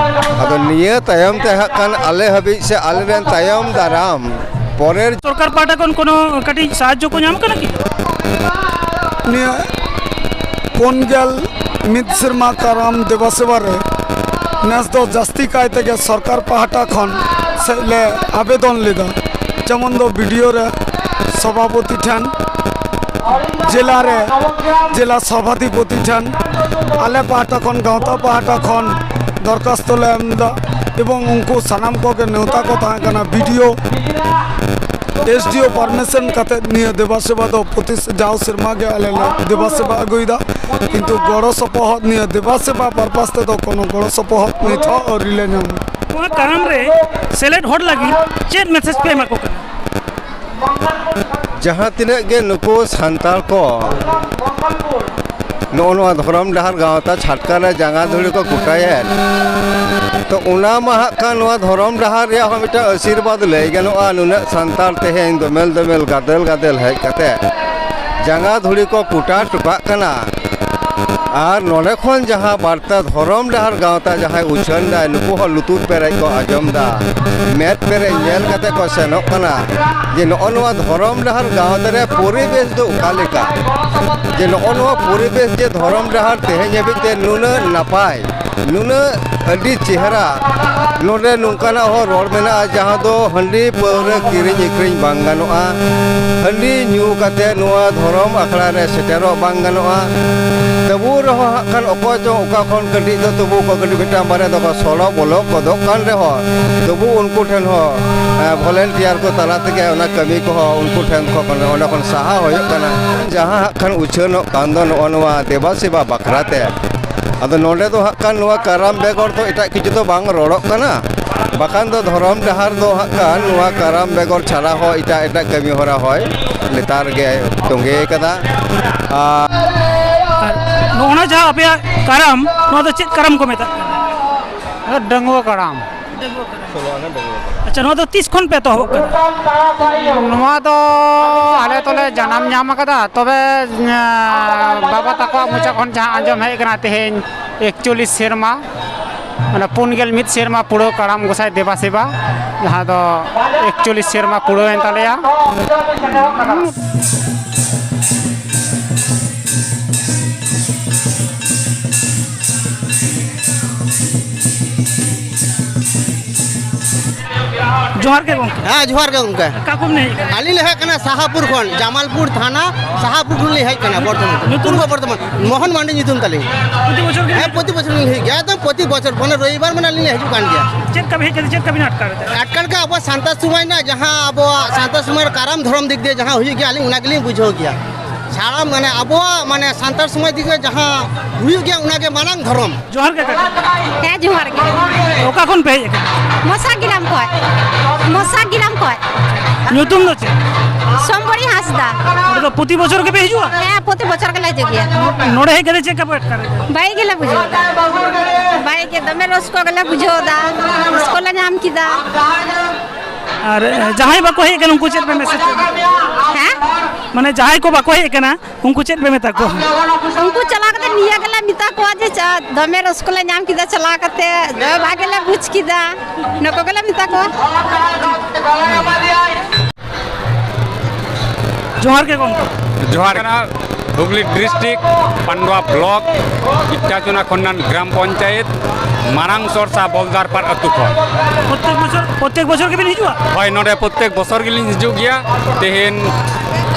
ᱟᱫᱚ ᱱᱤᱭᱟᱹ ᱛᱟᱭᱚᱢ ᱛᱮ ᱦᱟᱸᱜ ᱠᱷᱟᱱ ᱟᱞᱮ ᱦᱟᱹᱵᱤᱡ ᱥᱮ ᱟᱞᱮ ᱨᱮᱱ ᱛᱟᱭᱚᱢ ᱫᱟᱨᱟᱢ ᱯᱚᱨᱮᱨ ᱥᱚᱨᱠᱟᱨ ᱯᱟᱦᱴᱟ ᱠᱷᱚᱱ ᱠᱳᱱᱳ ᱠᱟᱹᱴᱤᱡ ᱥᱟᱦᱟᱡᱽᱡᱚ ᱠᱚ ᱧᱟᱢ ᱠᱟᱱᱟ ᱠᱤ? ᱱᱤᱭᱟᱹ ᱯᱩᱱ ᱜᱮᱞ ᱢᱤᱫ ᱥᱮᱨᱢᱟ ᱠᱟᱨᱟᱢ ᱫᱮᱵᱟ ᱥᱮᱵᱟ ᱨᱮ ᱱᱮᱥ ᱫᱚ ᱡᱟᱹᱥᱛᱤ ᱠᱟᱭ ᱛᱮᱜᱮ ᱥᱚᱨᱠᱟᱨ ᱯᱟᱦᱴᱟ ᱠᱷᱚᱱ ᱥᱮᱫ ᱞᱮ ᱟᱵᱮᱫᱚᱱ ᱞᱮᱫᱟ, ᱡᱮᱢᱚᱱ ᱫᱚ ᱵᱤ ᱰᱤ ᱳ ᱨᱮ, ᱥᱚᱵᱷᱟᱯᱚᱛᱤ ᱴᱷᱮᱱ, ᱡᱮᱞᱟ ᱨᱮ ᱡᱮᱞᱟ ᱥᱚᱵᱷᱟᱫᱷᱤᱯᱚᱛᱤ ᱴᱷᱮᱱ ᱟᱞᱮ ᱯᱟᱦᱴᱟ ᱠᱷᱚᱱ, ᱜᱟᱶᱛᱟ ᱯᱟᱦᱴᱟ ᱠᱷᱚᱱ ᱫᱚᱨᱠᱷᱟᱥᱛᱚ ᱞᱮ ᱮᱢ ᱮᱫᱟ ᱮᱵᱚᱝ ᱩᱱᱠᱩ ᱥᱟᱱᱟᱢ ᱠᱚᱜᱮ ᱱᱮᱣᱛᱟ ᱠᱚ ᱛᱟᱦᱮᱸ ᱠᱟᱱᱟ᱾ ᱵᱤ ᱰᱤ ᱳ, ᱮᱥ ᱰᱤ ᱳ ᱯᱟᱨᱢᱤᱥᱚᱱ ᱠᱟᱛᱮ ᱱᱤᱭᱟᱹ ᱫᱮᱵᱟ ᱥᱮᱵᱟ ᱫᱚ ᱯᱨᱚᱛᱤ ᱡᱟᱣ ᱥᱮᱨᱢᱟ ᱜᱮ ᱟᱞᱮ ᱞᱮ ᱫᱮᱵᱟ ᱥᱮᱵᱟ ᱟᱹᱜᱩᱭᱮᱫᱟ, ᱠᱤᱱᱛᱩ ᱜᱚᱲᱚ ᱥᱚᱯᱚᱦᱚᱫ ᱱᱤᱭᱟᱹ ᱫᱮᱵᱟ ᱥᱮᱵᱟ ᱯᱟᱨᱯᱟᱥ ᱛᱮᱫᱚ ᱠᱳᱱᱳ ᱜᱚᱲᱚ ᱥᱚᱯᱚᱦᱚᱫ ᱱᱤᱛ ᱦᱚᱸ ᱟᱹᱣᱨᱤ ᱞᱮ ᱧᱟᱢᱟ᱾ ᱱᱚᱣᱟ ᱠᱟᱨᱟᱢ ᱨᱮ ᱥᱮᱞᱮᱫ ᱦᱚᱲ ᱞᱟᱹᱜᱤᱫ ᱪᱮᱫ ᱢᱮᱥᱮᱡᱽ ᱯᱮ ᱮᱢᱟ ᱠᱚ ᱠᱟᱱᱟ? ᱡᱟᱦᱟᱸ ᱛᱤᱱᱟᱹᱜ ᱜᱮ ᱱᱩᱠᱩ ᱥᱟᱱᱛᱟᱲ ᱠᱚ ᱱᱚᱜᱼᱚ ᱱᱚᱣᱟ ᱫᱷᱚᱨᱚᱢ ᱰᱟᱦᱟᱨ ᱜᱟᱶᱛᱟ ᱪᱷᱟᱴᱠᱟ ᱨᱮ ᱡᱟᱸᱜᱟ ᱫᱷᱩᱲᱤ ᱠᱚ ᱠᱩᱴᱟᱭᱮᱫ, ᱛᱚ ᱚᱱᱟ ᱢᱟ ᱦᱟᱸᱜ ᱠᱷᱟᱱ ᱱᱚᱣᱟ ᱫᱷᱚᱨᱚᱢ ᱰᱟᱦᱟᱨ ᱨᱮᱭᱟᱜ ᱦᱚᱸ ᱢᱤᱫᱴᱟᱝ ᱟᱥᱤᱨᱵᱟᱫᱽ ᱞᱟᱹᱭ ᱜᱟᱱᱚᱜᱼᱟ᱾ ᱱᱩᱱᱟᱹᱜ ᱥᱟᱱᱛᱟᱲ ᱛᱮᱦᱮᱧ ᱫᱚᱢᱮᱞ ᱫᱚᱢᱮᱞ ᱜᱟᱫᱮᱞ ᱜᱟᱫᱮᱞ ᱦᱮᱡ ᱠᱟᱛᱮ ᱡᱟᱸᱜᱟ ᱫᱷᱩᱲᱤ ᱠᱚ ᱠᱩᱴᱟ ᱦᱚᱴᱚ ᱠᱟᱜ ᱠᱟᱱᱟ᱾ ᱟᱨ ᱱᱚᱰᱮ ᱠᱷᱚᱱ ᱡᱟᱦᱟᱸ ᱵᱟᱨᱛᱟ ᱫᱷᱚᱨᱚᱢ ᱰᱟᱦᱟᱨ ᱜᱟᱶᱛᱟ ᱡᱟᱦᱟᱸᱭ ᱩᱪᱷᱟᱹᱱ ᱫᱟᱭ, ᱱᱩᱠᱩ ᱦᱚᱸ ᱞᱩᱛᱩᱨ ᱯᱮᱨᱮᱡ ᱠᱚ ᱟᱸᱡᱚᱢ ᱫᱟ, ᱢᱮᱫ ᱯᱮᱨᱮᱡ ᱧᱮᱞ ᱠᱟᱛᱮ ᱠᱚ ᱥᱮᱱᱚᱜ ᱠᱟᱱᱟ ᱡᱮ ᱱᱚᱜᱼᱚ ᱱᱚᱣᱟ ᱫᱷᱚᱨᱚᱢ ᱰᱟᱦᱟᱨ ᱜᱟᱶᱛᱟ ᱨᱮ ᱯᱚᱨᱤᱵᱮᱥ ᱫᱚ ᱚᱠᱟ ᱞᱮᱠᱟ, ᱡᱮ ᱱᱚᱜᱼᱚ ᱱᱚᱣᱟ ᱯᱚᱨᱤᱵᱮᱥ ᱡᱮ ᱫᱷᱚᱨᱚᱢ ᱰᱟᱦᱟᱨ ᱛᱮᱦᱮᱧ ᱦᱟᱹᱵᱤᱡ ᱛᱮ ᱱᱩᱱᱟᱹᱜ ᱱᱟᱯᱟᱭ, ᱱᱩᱱᱟᱹᱜ ᱟᱹᱰᱤ ᱪᱮᱦᱨᱟ᱾ ᱱᱚᱰᱮ ᱱᱚᱝᱠᱟᱱᱟᱜ ᱦᱚᱸ ᱨᱚᱲ ᱢᱮᱱᱟᱜᱼᱟ, ᱡᱟᱦᱟᱸ ᱫᱚ ᱦᱟᱺᱰᱤ ᱯᱟᱹᱣᱨᱟᱹ ᱠᱤᱨᱤᱧ ᱟᱹᱠᱷᱨᱤᱧ ᱵᱟᱝ ᱜᱟᱱᱚᱜᱼᱟ, ᱦᱟᱺᱰᱤ ᱧᱩ ᱠᱟᱛᱮ ᱱᱚᱣᱟ ᱫᱷᱚᱨᱚᱢ ᱟᱠᱷᱲᱟ ᱨᱮ ᱥᱮᱴᱮᱨᱚᱜ ᱵᱟᱝ ᱜᱟᱱᱚᱜᱼᱟ᱾ ᱛᱚᱵᱩ ᱨᱮᱦᱚᱸ ᱦᱟᱸᱜ ᱠᱷᱟᱱ ᱚᱠᱚᱭ ᱪᱚᱝ ᱚᱠᱟ ᱠᱷᱚᱱ ᱠᱟᱹᱴᱤᱡ ᱫᱚ ᱛᱚᱵᱩ ᱠᱚ ᱠᱟᱹᱴᱤᱡ ᱢᱤᱫᱴᱟᱝ ᱵᱟᱨᱭᱟ ᱫᱚᱠᱚ ᱥᱚᱲᱚ ᱵᱚᱞᱚ ᱜᱚᱫᱚᱜ ᱠᱟᱱ ᱨᱮᱦᱚᱸ, ᱛᱚᱵᱩ ᱩᱱᱠᱩ ᱴᱷᱮᱱ ᱦᱚᱸ, ᱮ, ᱵᱷᱚᱞᱮᱱᱴᱤᱭᱟᱨ ᱠᱚ ᱛᱟᱞᱟ ᱛᱮᱜᱮ ᱚᱱᱟ ᱠᱟᱹᱢᱤ ᱠᱚᱦᱚᱸ ᱩᱱᱠᱩ ᱴᱷᱮᱱ ᱠᱷᱚᱱ ᱚᱸᱰᱮ ᱠᱷᱚᱱ ᱥᱟᱦᱟ ᱦᱩᱭᱩᱜ ᱠᱟᱱᱟ᱾ ᱡᱟᱦᱟᱸ ᱦᱟᱸᱜ ᱠᱷᱟᱱ ᱩᱪᱷᱟᱹᱱᱚᱜ ᱠᱟᱱ ᱫᱚ ᱱᱚᱜᱼᱚ ᱱᱚᱣᱟ ᱫᱮᱵᱟ ᱥᱮᱵᱟ ᱵᱟᱠᱷᱨᱟ ᱛᱮ᱾ ᱟᱫᱚ ᱱᱚᱰᱮ ᱫᱚ ᱦᱟᱸᱜ ᱠᱷᱟᱱ ᱱᱚᱣᱟ ᱠᱟᱨᱟᱢ ᱵᱮᱜᱚᱨ ᱫᱚ ᱮᱴᱟᱜ ᱠᱤᱪᱷᱩ ᱫᱚ ᱵᱟᱝ ᱨᱚᱲᱚᱜ ᱠᱟᱱᱟ, ᱵᱟᱠᱷᱟᱱ ᱫᱚ ᱫᱷᱚᱨᱚᱢ ᱰᱟᱦᱟᱨ ᱫᱚ ᱦᱟᱸᱜ ᱠᱷᱟᱱ ᱱᱚᱣᱟ ᱠᱟᱨᱟᱢ ᱵᱮᱜᱚᱨ ᱪᱷᱟᱲᱟ ᱦᱚᱸ ᱮᱴᱟᱜ ᱮᱴᱟᱜ ᱠᱟᱹᱢᱤ ᱦᱚᱨᱟ ᱦᱚᱸᱭ ᱞᱮᱛᱟᱲ ᱜᱮ ᱛᱚᱸᱜᱮ ᱠᱟᱫᱟ᱾ ᱟᱨ ᱟᱨ ᱱᱚᱜᱼᱚ ᱱᱟ ᱡᱟᱦᱟᱸ ᱟᱯᱮᱭᱟᱜ ᱠᱟᱨᱟᱢ, ᱱᱚᱣᱟ ᱫᱚ ᱪᱮᱫ ᱠᱟᱨᱟᱢ ᱠᱚ ᱢᱮᱛᱟᱜ ᱠᱟᱱᱟ? ᱰᱟᱺᱜᱩᱣᱟᱹ ᱠᱟᱨᱟᱢ᱾ ᱟᱪᱪᱷᱟ, ᱱᱚᱣᱟ ᱫᱚ ᱛᱤᱥ ᱠᱷᱚᱱ ᱯᱮ ᱮᱛᱚᱦᱚᱵ ᱠᱟᱫᱟ? ᱱᱚᱣᱟ ᱫᱚ ᱟᱞᱮ ᱫᱚᱞᱮ ᱡᱟᱱᱟᱢ ᱧᱟᱢ ᱟᱠᱟᱫᱟ, ᱛᱚᱵᱮ, ᱮᱸ, ᱵᱟᱵᱟ ᱛᱟᱠᱚᱣᱟᱜ ᱢᱚᱪᱟ ᱠᱷᱚᱱ ᱡᱟᱦᱟᱸ ᱟᱸᱡᱚᱢ ᱦᱮᱡ ᱟᱠᱟᱱᱟ, ᱛᱮᱦᱮᱧ ᱮᱠᱪᱚᱞᱞᱤᱥ ᱥᱮᱨᱢᱟ, ᱢᱟᱱᱮ ᱯᱩᱱ ᱜᱮᱞ ᱢᱤᱫ ᱥᱮᱨᱢᱟ ᱯᱩᱨᱟᱹ ᱠᱟᱨᱟᱢ ᱜᱚᱸᱥᱟᱭ ᱫᱮᱵᱟ ᱥᱮᱵᱟ, ᱡᱟᱦᱟᱸ ᱫᱚ ᱮᱠᱪᱚᱞᱞᱤᱥ ᱥᱮᱨᱢᱟ ᱯᱩᱨᱟᱹᱣᱮᱱ ᱛᱟᱞᱮᱭᱟ᱾ ᱡᱚᱦᱟᱨ ᱜᱮ ᱜᱚᱝᱠᱮ᱾ ᱦᱮᱸ, ᱡᱚᱦᱟᱨ ᱜᱮ ᱜᱚᱝᱠᱮ᱾ ᱚᱠᱟ ᱠᱷᱚᱱ ᱵᱤᱱ ᱦᱮᱡ ᱟᱠᱟᱱᱟ? ᱟᱹᱞᱤᱧ ᱞᱮ ᱦᱮᱡ ᱠᱟᱱᱟ ᱥᱟᱦᱟᱯᱩᱨ ᱠᱷᱚᱱ, ᱡᱟᱢᱟᱞᱯᱩᱨ ᱛᱷᱟᱱᱟ, ᱥᱟᱦᱟᱯᱩᱨ ᱠᱷᱚᱱ ᱞᱤᱧ ᱦᱮᱡ ᱠᱟᱱᱟ ᱵᱚᱨᱛᱚᱢᱟᱱ᱾ ᱧᱩᱛᱩᱢ? ᱯᱩᱨᱵᱚ ᱵᱚᱨᱫᱷᱚᱢᱟᱱ, ᱢᱳᱦᱚᱱ ᱢᱟᱱᱰᱤ ᱧᱩᱛᱩᱢ ᱛᱟᱹᱞᱤᱧ᱾ ᱯᱨᱚᱛᱤ ᱵᱚᱪᱷᱚᱨ ᱜᱮ? ᱦᱮᱸ, ᱯᱨᱚᱛᱤ ᱵᱚᱪᱷᱚᱨ ᱞᱤᱧ ᱦᱤᱡᱩᱜ ᱜᱮᱭᱟ, ᱮᱠᱫᱚᱢ ᱯᱨᱚᱛᱤ ᱵᱚᱪᱷᱚᱨ, ᱢᱟᱱᱮ ᱨᱚᱵᱤᱵᱟᱨ ᱢᱟᱱᱮ ᱟᱹᱞᱤᱧ ᱞᱤᱧ ᱦᱤᱡᱩᱜ ᱠᱟᱱ ᱜᱮᱭᱟ᱾ ᱪᱮᱫ ᱞᱮᱠᱟ ᱵᱤᱱ ᱦᱮᱡ ᱠᱟᱛᱮ ᱪᱮᱫ ᱞᱮᱠᱟ ᱵᱤᱱ ᱟᱴᱠᱟᱨ ᱮᱫᱟ? ᱟᱴᱠᱟᱨ ᱞᱮᱠᱟ ᱟᱵᱚᱣᱟᱜ ᱥᱟᱱᱛᱟᱲ ᱥᱚᱢᱟᱡᱽ ᱨᱮᱱᱟᱜ ᱡᱟᱦᱟᱸ ᱟᱵᱚᱣᱟᱜ ᱥᱟᱱᱛᱟᱲ ᱥᱚᱢᱟᱡᱽ ᱨᱮ ᱠᱟᱨᱟᱢ ᱫᱷᱚᱨᱚᱢ ᱫᱤᱠ ᱫᱤᱭᱮ ᱡᱟᱦᱟᱸ ᱦᱩᱭᱩᱜ ᱜᱮᱭᱟ, ᱟᱹᱞᱤᱧ ᱚᱱᱟ ᱜᱮᱞᱤᱧ ᱵᱩᱡᱷᱟᱹᱣ ᱜᱮᱭᱟ᱾ ᱥᱟᱱᱟᱢ ᱢᱟᱱᱮ ᱟᱵᱚᱣᱟᱜ ᱢᱟᱱᱮ ᱥᱟᱱᱛᱟᱲ ᱥᱚᱢᱟᱡᱽ ᱫᱤᱠ ᱫᱤᱭᱮ ᱡᱟᱦᱟᱸ ᱦᱩᱭᱩᱜ ᱜᱮᱭᱟ, ᱚᱱᱟ ᱜᱮ ᱢᱟᱨᱟᱝ ᱫᱷᱚᱨᱚᱢ᱾ ᱡᱚᱦᱟᱨ ᱜᱮ ᱠᱟᱠᱟ᱾ ᱦᱮᱸ, ᱡᱚᱦᱟᱨ ᱜᱮ᱾ ᱚᱠᱟ ᱠᱷᱚᱱ ᱯᱮ ᱦᱮᱡ ᱟᱠᱟᱱᱟ? ᱢᱚᱥᱟ ᱜᱤᱞᱟᱢ ᱠᱷᱚᱡ᱾ ᱢᱚᱥᱟ ᱜᱤᱞᱟᱢ ᱠᱷᱚᱡ᱾ ᱧᱩᱛᱩᱢ ᱫᱚ ᱪᱮᱫ? ᱥᱚᱢᱵᱚᱨᱤ ᱦᱟᱸᱥᱫᱟ᱾ ᱱᱚᱰᱮ ᱫᱚ ᱯᱨᱚᱛᱤ ᱵᱚᱪᱷᱚᱨ ᱜᱮᱯᱮ ᱦᱤᱡᱩᱜᱼᱟ? ᱦᱮᱸ, ᱯᱨᱚᱛᱤ ᱵᱚᱪᱷᱚᱨ ᱜᱮᱞᱮ ᱦᱤᱡᱩᱜ ᱜᱮᱭᱟ᱾ ᱱᱚᱰᱮ ᱦᱮᱡ ᱠᱟᱛᱮ ᱪᱮᱫ ᱞᱮᱠᱟ ᱯᱮ ᱟᱴᱠᱟᱨ ᱮᱫᱟ? ᱵᱷᱟᱹᱜᱤ ᱜᱮᱞᱮ ᱵᱩᱡᱷᱟᱹᱣ ᱮᱫᱟ᱾ ᱵᱷᱟᱹᱜᱤ ᱜᱮ, ᱫᱚᱢᱮ ᱨᱟᱹᱥᱠᱟᱹ ᱜᱮᱞᱮ ᱵᱩᱡᱷᱟᱹᱣ ᱮᱫᱟ᱾ ᱨᱟᱹᱥᱠᱟᱹ ᱞᱮ ᱧᱟᱢ ᱠᱮᱫᱟ᱾ ᱟᱨ, ᱮ, ᱡᱟᱦᱟᱸᱭ ᱵᱟᱠᱚ ᱦᱮᱡ ᱟᱠᱟᱱᱟ, ᱩᱱᱠᱩ ᱪᱮᱫ ᱯᱮ ᱢᱮᱥᱮᱡᱽ ᱯᱮ ᱮᱢᱟ? ᱦᱮᱸ? ᱢᱟᱱᱮ, ᱡᱟᱦᱟᱸᱭ ᱠᱚ ᱵᱟᱠᱚ ᱦᱮᱡ ᱟᱠᱟᱱᱟ, ᱩᱱᱠᱩ ᱪᱮᱫ ᱯᱮ ᱢᱮᱛᱟ ᱠᱚᱣᱟ? ᱩᱱᱠᱩ ᱪᱟᱞᱟᱣ ᱠᱟᱛᱮ ᱱᱤᱭᱟᱹ ᱜᱮᱞᱮ ᱢᱮᱛᱟ ᱠᱚᱣᱟ ᱡᱮ, ᱪᱟ-, ᱫᱚᱢᱮ ᱨᱟᱹᱥᱠᱟᱹ ᱞᱮ ᱧᱟᱢ ᱠᱮᱫᱟ ᱪᱟᱞᱟᱣ ᱠᱟᱛᱮ, ᱫᱚᱢᱮ ᱵᱷᱟᱜᱮ ᱞᱮ ᱵᱩᱡᱽ ᱠᱮᱫᱟ᱾ ᱱᱩᱠᱩ ᱜᱮᱞᱮ ᱢᱮᱛᱟ ᱠᱚᱣᱟ᱾ ᱡᱚᱦᱟᱨ ᱜᱮ ᱜᱚᱢᱠᱮ᱾ ᱡᱚᱦᱟᱨ ᱠᱟᱱᱟ᱾ ᱦᱩᱜᱽᱞᱤ ᱰᱤᱥᱴᱨᱤᱠᱴ, ᱯᱟᱱᱰᱩᱣᱟ ᱵᱞᱚᱠ, ᱤᱴᱟᱪᱩᱱᱟ ᱠᱷᱚᱱᱰᱟᱱ ᱜᱨᱟᱢ ᱯᱚᱧᱪᱟᱭᱮᱛ, ᱢᱟᱨᱟᱝ ᱥᱚᱨᱥᱟ ᱵᱚᱞᱫᱟᱨᱯᱟᱲ ᱟᱹᱛᱩ ᱠᱷᱚᱱ᱾ ᱯᱨᱚᱛᱮᱠ ᱵᱚᱪᱷᱚᱨ, ᱯᱨᱚᱛᱮᱠ ᱵᱚᱪᱷᱚᱨ ᱜᱮᱵᱤᱱ ᱦᱤᱡᱩᱜᱼᱟ? ᱦᱳᱭ, ᱱᱚᱰᱮ ᱯᱨᱚᱛᱮᱠ ᱵᱚᱪᱷᱚᱨ ᱜᱮᱞᱤᱧ ᱦᱤᱡᱩᱜ ᱜᱮᱭᱟ᱾ ᱛᱮᱦᱮᱧ,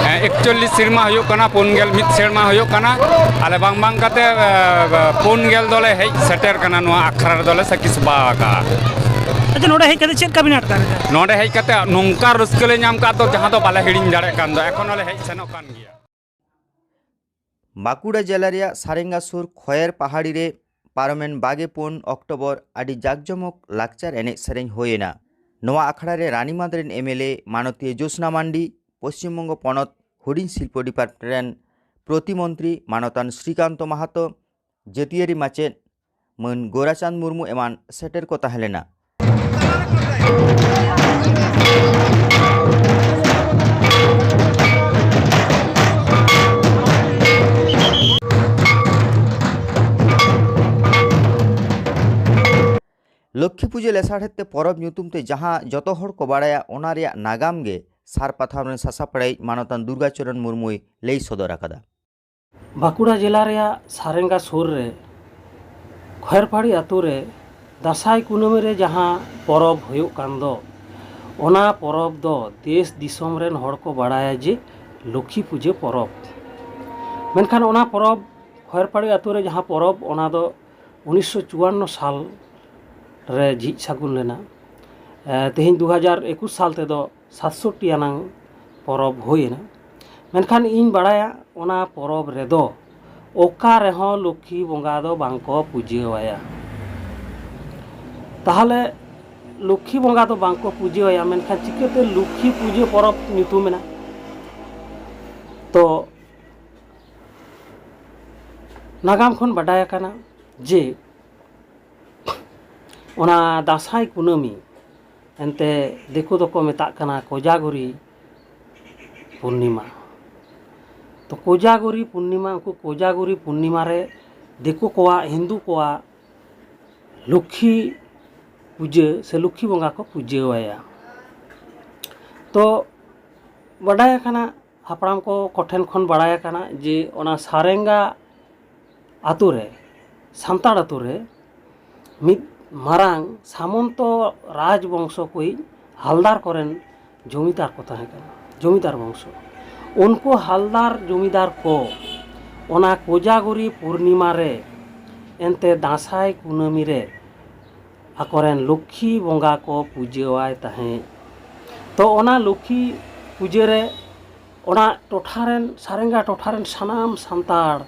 ᱮ, ᱮᱠᱪᱚᱞᱞᱤᱥ ᱥᱮᱨᱢᱟ ᱦᱩᱭᱩᱜ ᱠᱟᱱᱟ, ᱯᱩᱱ ᱜᱮᱞ ᱢᱤᱫ ᱥᱮᱨᱢᱟ ᱦᱩᱭᱩᱜ ᱠᱟᱱᱟ᱾ ᱟᱞᱮ ᱵᱟᱝ ᱵᱟᱝ ᱠᱟᱛᱮ, ᱮ, ᱯᱩᱱ ᱜᱮᱞ ᱫᱚᱞᱮ ᱦᱮᱡ ᱥᱮᱴᱮᱨ ᱠᱟᱱᱟ, ᱱᱚᱣᱟ ᱟᱠᱷᱲᱟ ᱨᱮᱫᱚᱞᱮ ᱥᱟᱹᱠᱷᱤ ᱥᱚᱵᱷᱟ ᱟᱠᱟᱜᱼᱟ᱾ ᱟᱪᱪᱷᱟ, ᱱᱚᱰᱮ ᱦᱮᱡ ᱠᱟᱛᱮ ᱪᱮᱫ ᱞᱮᱠᱟ ᱵᱤᱱ ᱟᱴᱠᱟᱨ ᱮᱫᱟ? ᱱᱚᱰᱮ ᱦᱮᱡ ᱠᱟᱛᱮ ᱱᱚᱝᱠᱟ ᱨᱟᱹᱥᱠᱟᱹ ᱞᱮ ᱧᱟᱢ ᱠᱟᱜ ᱫᱚ, ᱡᱟᱦᱟᱸ ᱫᱚ ᱵᱟᱞᱮ ᱦᱤᱲᱤᱧ ᱫᱟᱲᱮᱭᱟᱜ ᱠᱟᱱ ᱫᱚ, ᱮᱠᱷᱚᱱ ᱦᱚᱸᱞᱮ ᱦᱮᱡ ᱥᱮᱱᱚᱜ ᱠᱟᱱ ᱜᱮᱭᱟ᱾ ᱵᱟᱸᱠᱩᱲᱟ ᱡᱮᱞᱟ ᱨᱮᱭᱟᱜ ᱥᱟᱨᱮᱝᱜᱟ ᱥᱩᱨ ᱠᱷᱚᱭᱮᱨ ᱯᱟᱦᱟᱲᱤ ᱨᱮ ᱯᱟᱨᱚᱢᱮᱱ ᱵᱟᱜᱮ ᱯᱩᱱ ᱚᱠᱴᱳᱵᱚᱨ ᱟᱹᱰᱤ ᱡᱟᱠᱡᱚᱢᱚᱠ ᱞᱟᱠᱪᱟᱨ ᱮᱱᱮᱡ ᱥᱮᱨᱮᱧ ᱦᱩᱭᱮᱱᱟ᱾ ᱱᱚᱣᱟ ᱟᱠᱷᱲᱟ ᱨᱮ ᱨᱟᱱᱤᱢᱟᱸᱫᱽ ᱨᱮᱱ ᱮᱢ ᱮᱞ ᱮ ᱢᱟᱱᱚᱛᱤᱭᱟᱹ ᱡᱳᱥᱱᱟ ᱢᱟᱱᱰᱤ, ᱯᱚᱥᱪᱤᱢ ᱵᱚᱝᱜᱚ ᱯᱚᱱᱚᱛ ᱦᱩᱰᱤᱧ ᱥᱤᱞᱯᱚ ᱰᱤᱯᱟᱨᱴᱢᱮᱱᱴ ᱨᱮᱱ ᱯᱨᱚᱛᱤᱢᱚᱱᱛᱨᱤ ᱢᱟᱱᱚᱛᱟᱱ ᱥᱨᱤᱠᱟᱱᱛᱚ ᱢᱟᱦᱟᱛᱚ, ᱡᱟᱹᱛᱤᱭᱟᱹᱨᱤ ᱢᱟᱪᱮᱫ ᱢᱟᱹᱱ ᱜᱳᱨᱟᱪᱟᱸᱫᱽ ᱢᱩᱨᱢᱩ ᱮᱢᱟᱱ ᱥᱮᱴᱮᱨ ᱠᱚ ᱛᱟᱦᱮᱸ ᱞᱮᱱᱟ᱾ ᱞᱚᱠᱠᱷᱤ ᱯᱩᱡᱟᱹ ᱞᱮᱥᱟᱲᱦᱮᱫ ᱛᱮ ᱯᱚᱨᱚᱵᱽ ᱧᱩᱛᱩᱢ ᱛᱮ ᱡᱟᱦᱟᱸ ᱡᱚᱛᱚ ᱦᱚᱲ ᱠᱚ ᱵᱟᱲᱟᱭᱟ, ᱚᱱᱟ ᱨᱮᱭᱟᱜ ᱱᱟᱜᱟᱢ ᱜᱮ ᱥᱟᱨ ᱯᱟᱛᱷᱟᱢ ᱨᱮᱱ ᱥᱟᱥᱟᱯᱲᱟᱣᱤᱡ ᱢᱟᱱᱚᱛᱟᱱ ᱫᱩᱨᱜᱟᱪᱚᱨᱚᱱ ᱢᱩᱨᱢᱩᱭ ᱞᱟᱹᱭ ᱥᱚᱫᱚᱨ ᱟᱠᱟᱫᱟ᱾ ᱵᱟᱸᱠᱩᱲᱟ ᱡᱮᱞᱟ ᱨᱮᱭᱟᱜ ᱥᱟᱨᱮᱝᱜᱟ ᱥᱩᱨ ᱨᱮ ᱠᱷᱚᱭᱮᱨᱯᱟᱲᱤ ᱟᱛᱳ ᱨᱮ ᱫᱟᱸᱥᱟᱭ ᱠᱩᱱᱟᱹᱢᱤ ᱨᱮ ᱡᱟᱦᱟᱸ ᱯᱚᱨᱚᱵᱽ ᱦᱩᱭᱩᱜ ᱠᱟᱱ ᱫᱚ, ᱚᱱᱟ ᱯᱚᱨᱚᱵᱽ ᱫᱚ ᱫᱮᱥ ᱫᱤᱥᱚᱢ ᱨᱮᱱ ᱦᱚᱲ ᱠᱚ ᱵᱟᱲᱟᱭᱟ ᱡᱮ ᱞᱚᱠᱠᱷᱤ ᱯᱩᱡᱟᱹ ᱯᱚᱨᱚᱵᱽ᱾ ᱢᱮᱱᱠᱷᱟᱱ ᱚᱱᱟ ᱯᱚᱨᱚᱵᱽ, ᱠᱷᱚᱭᱮᱨᱯᱟᱲᱤ ᱟᱛᱳ ᱨᱮ ᱡᱟᱦᱟᱸ ᱯᱚᱨᱚᱵᱽ, ᱚᱱᱟ ᱫᱚ ᱩᱱᱤᱥᱥᱚ ᱪᱩᱣᱟᱱᱱᱚ ᱥᱟᱞ ᱨᱮ ᱡᱷᱤᱡ ᱥᱟᱹᱜᱩᱱ ᱞᱮᱱᱟ᱾ ᱮ, ᱛᱮᱦᱮᱧ ᱫᱩ ᱦᱟᱡᱟᱨ ᱮᱠᱩᱥ ᱥᱟᱞ ᱛᱮᱫᱚ ᱥᱟᱛᱥᱚᱴᱴᱤ ᱟᱱᱟᱝ ᱯᱚᱨᱚᱵᱽ ᱦᱩᱭᱮᱱᱟ᱾ ᱢᱮᱱᱠᱷᱟᱱ ᱤᱧ ᱵᱟᱲᱟᱭᱟ, ᱚᱱᱟ ᱯᱚᱨᱚᱵᱽ ᱨᱮᱫᱚ ᱚᱠᱟ ᱨᱮᱦᱚᱸ ᱞᱚᱠᱠᱷᱤ ᱵᱚᱸᱜᱟ ᱫᱚ ᱵᱟᱝ ᱠᱚ ᱯᱩᱡᱟᱹᱣᱟᱭᱟ᱾ ᱛᱟᱦᱚᱞᱮ ᱞᱚᱠᱠᱷᱤ ᱵᱚᱸᱜᱟ ᱫᱚ ᱵᱟᱝ ᱠᱚ ᱯᱩᱡᱟᱹᱣᱟᱭᱟ, ᱢᱮᱱᱠᱷᱟᱱ ᱪᱤᱠᱟᱹᱛᱮ ᱞᱚᱠᱠᱷᱤ ᱯᱩᱡᱟᱹ ᱯᱚᱨᱚᱵᱽ ᱧᱩᱛᱩᱢ ᱮᱱᱟ? ᱛᱚ ᱱᱟᱜᱟᱢ ᱠᱷᱚᱱ ᱵᱟᱰᱟᱭ ᱟᱠᱟᱱᱟ ᱡᱮ ᱚᱱᱟ ᱫᱟᱸᱥᱟᱭ ᱠᱩᱱᱟᱹᱢᱤ, ᱮᱱᱛᱮ ᱫᱤᱠᱩ ᱫᱚᱠᱚ ᱢᱮᱛᱟᱜ ᱠᱟᱱᱟ ᱠᱳᱡᱟᱜᱚᱨᱤ ᱯᱩᱨᱱᱤᱢᱟ᱾ ᱛᱚ ᱠᱳᱡᱟᱜᱚᱨᱤ ᱯᱩᱨᱱᱤᱢᱟ, ᱩᱱᱠᱩ ᱠᱳᱡᱟᱜᱚᱨᱤ ᱯᱩᱨᱱᱤᱢᱟ ᱨᱮ ᱫᱤᱠᱩ ᱠᱚᱣᱟᱜ, ᱦᱤᱱᱫᱩ ᱠᱚᱣᱟᱜ ᱞᱚᱠᱠᱷᱤ ᱯᱩᱡᱟᱹ ᱥᱮ ᱞᱚᱠᱠᱷᱤ ᱵᱚᱸᱜᱟ ᱠᱚ ᱯᱩᱡᱟᱹᱣᱟᱭᱟ᱾ ᱛᱚ ᱵᱟᱰᱟᱭ ᱟᱠᱟᱱᱟ, ᱦᱟᱯᱲᱟᱢ ᱠᱚ ᱠᱚᱴᱷᱮᱱ ᱠᱷᱚᱱ ᱵᱟᱲᱟᱭ ᱟᱠᱟᱱᱟ ᱡᱮ ᱚᱱᱟ ᱥᱟᱨᱮᱝᱜᱟ ᱟᱛᱳ ᱨᱮ, ᱥᱟᱱᱛᱟᱲ ᱟᱛᱳ ᱨᱮ ᱢᱤᱫ ᱢᱟᱨᱟᱝ ᱥᱟᱢᱚᱱᱛᱚ ᱨᱟᱡᱽ ᱵᱚᱝᱥᱚ ᱠᱚᱭᱤᱡ ᱦᱟᱞᱫᱟᱨ ᱠᱚᱨᱮᱱ ᱡᱚᱢᱤᱫᱟᱨ ᱠᱚ ᱛᱟᱦᱮᱸ ᱠᱟᱱᱟ, ᱡᱚᱢᱤᱫᱟᱨ ᱵᱚᱝᱥᱚ᱾ ᱩᱱᱠᱩ ᱦᱟᱞᱫᱟᱨ ᱡᱚᱢᱤᱫᱟᱨ ᱠᱚ ᱚᱱᱟ ᱠᱳᱡᱟᱜᱚᱨᱤ ᱯᱩᱨᱱᱤᱢᱟ ᱨᱮ, ᱮᱱᱛᱮ ᱫᱟᱸᱥᱟᱭ ᱠᱩᱱᱟᱹᱢᱤ ᱨᱮ ᱟᱠᱚᱨᱮᱱ ᱞᱚᱠᱠᱷᱤ ᱵᱚᱸᱜᱟ ᱠᱚ ᱯᱩᱡᱟᱹᱣᱟᱭ ᱛᱟᱦᱮᱸᱫ᱾ ᱛᱚ ᱚᱱᱟ ᱞᱚᱠᱠᱷᱤ ᱯᱩᱡᱟᱹ ᱨᱮ ᱚᱱᱟ ᱴᱚᱴᱷᱟ ᱨᱮᱱ, ᱥᱟᱨᱮᱝᱜᱟ ᱴᱚᱴᱷᱟ ᱨᱮᱱ ᱥᱟᱱᱟᱢ ᱥᱟᱱᱛᱟᱲ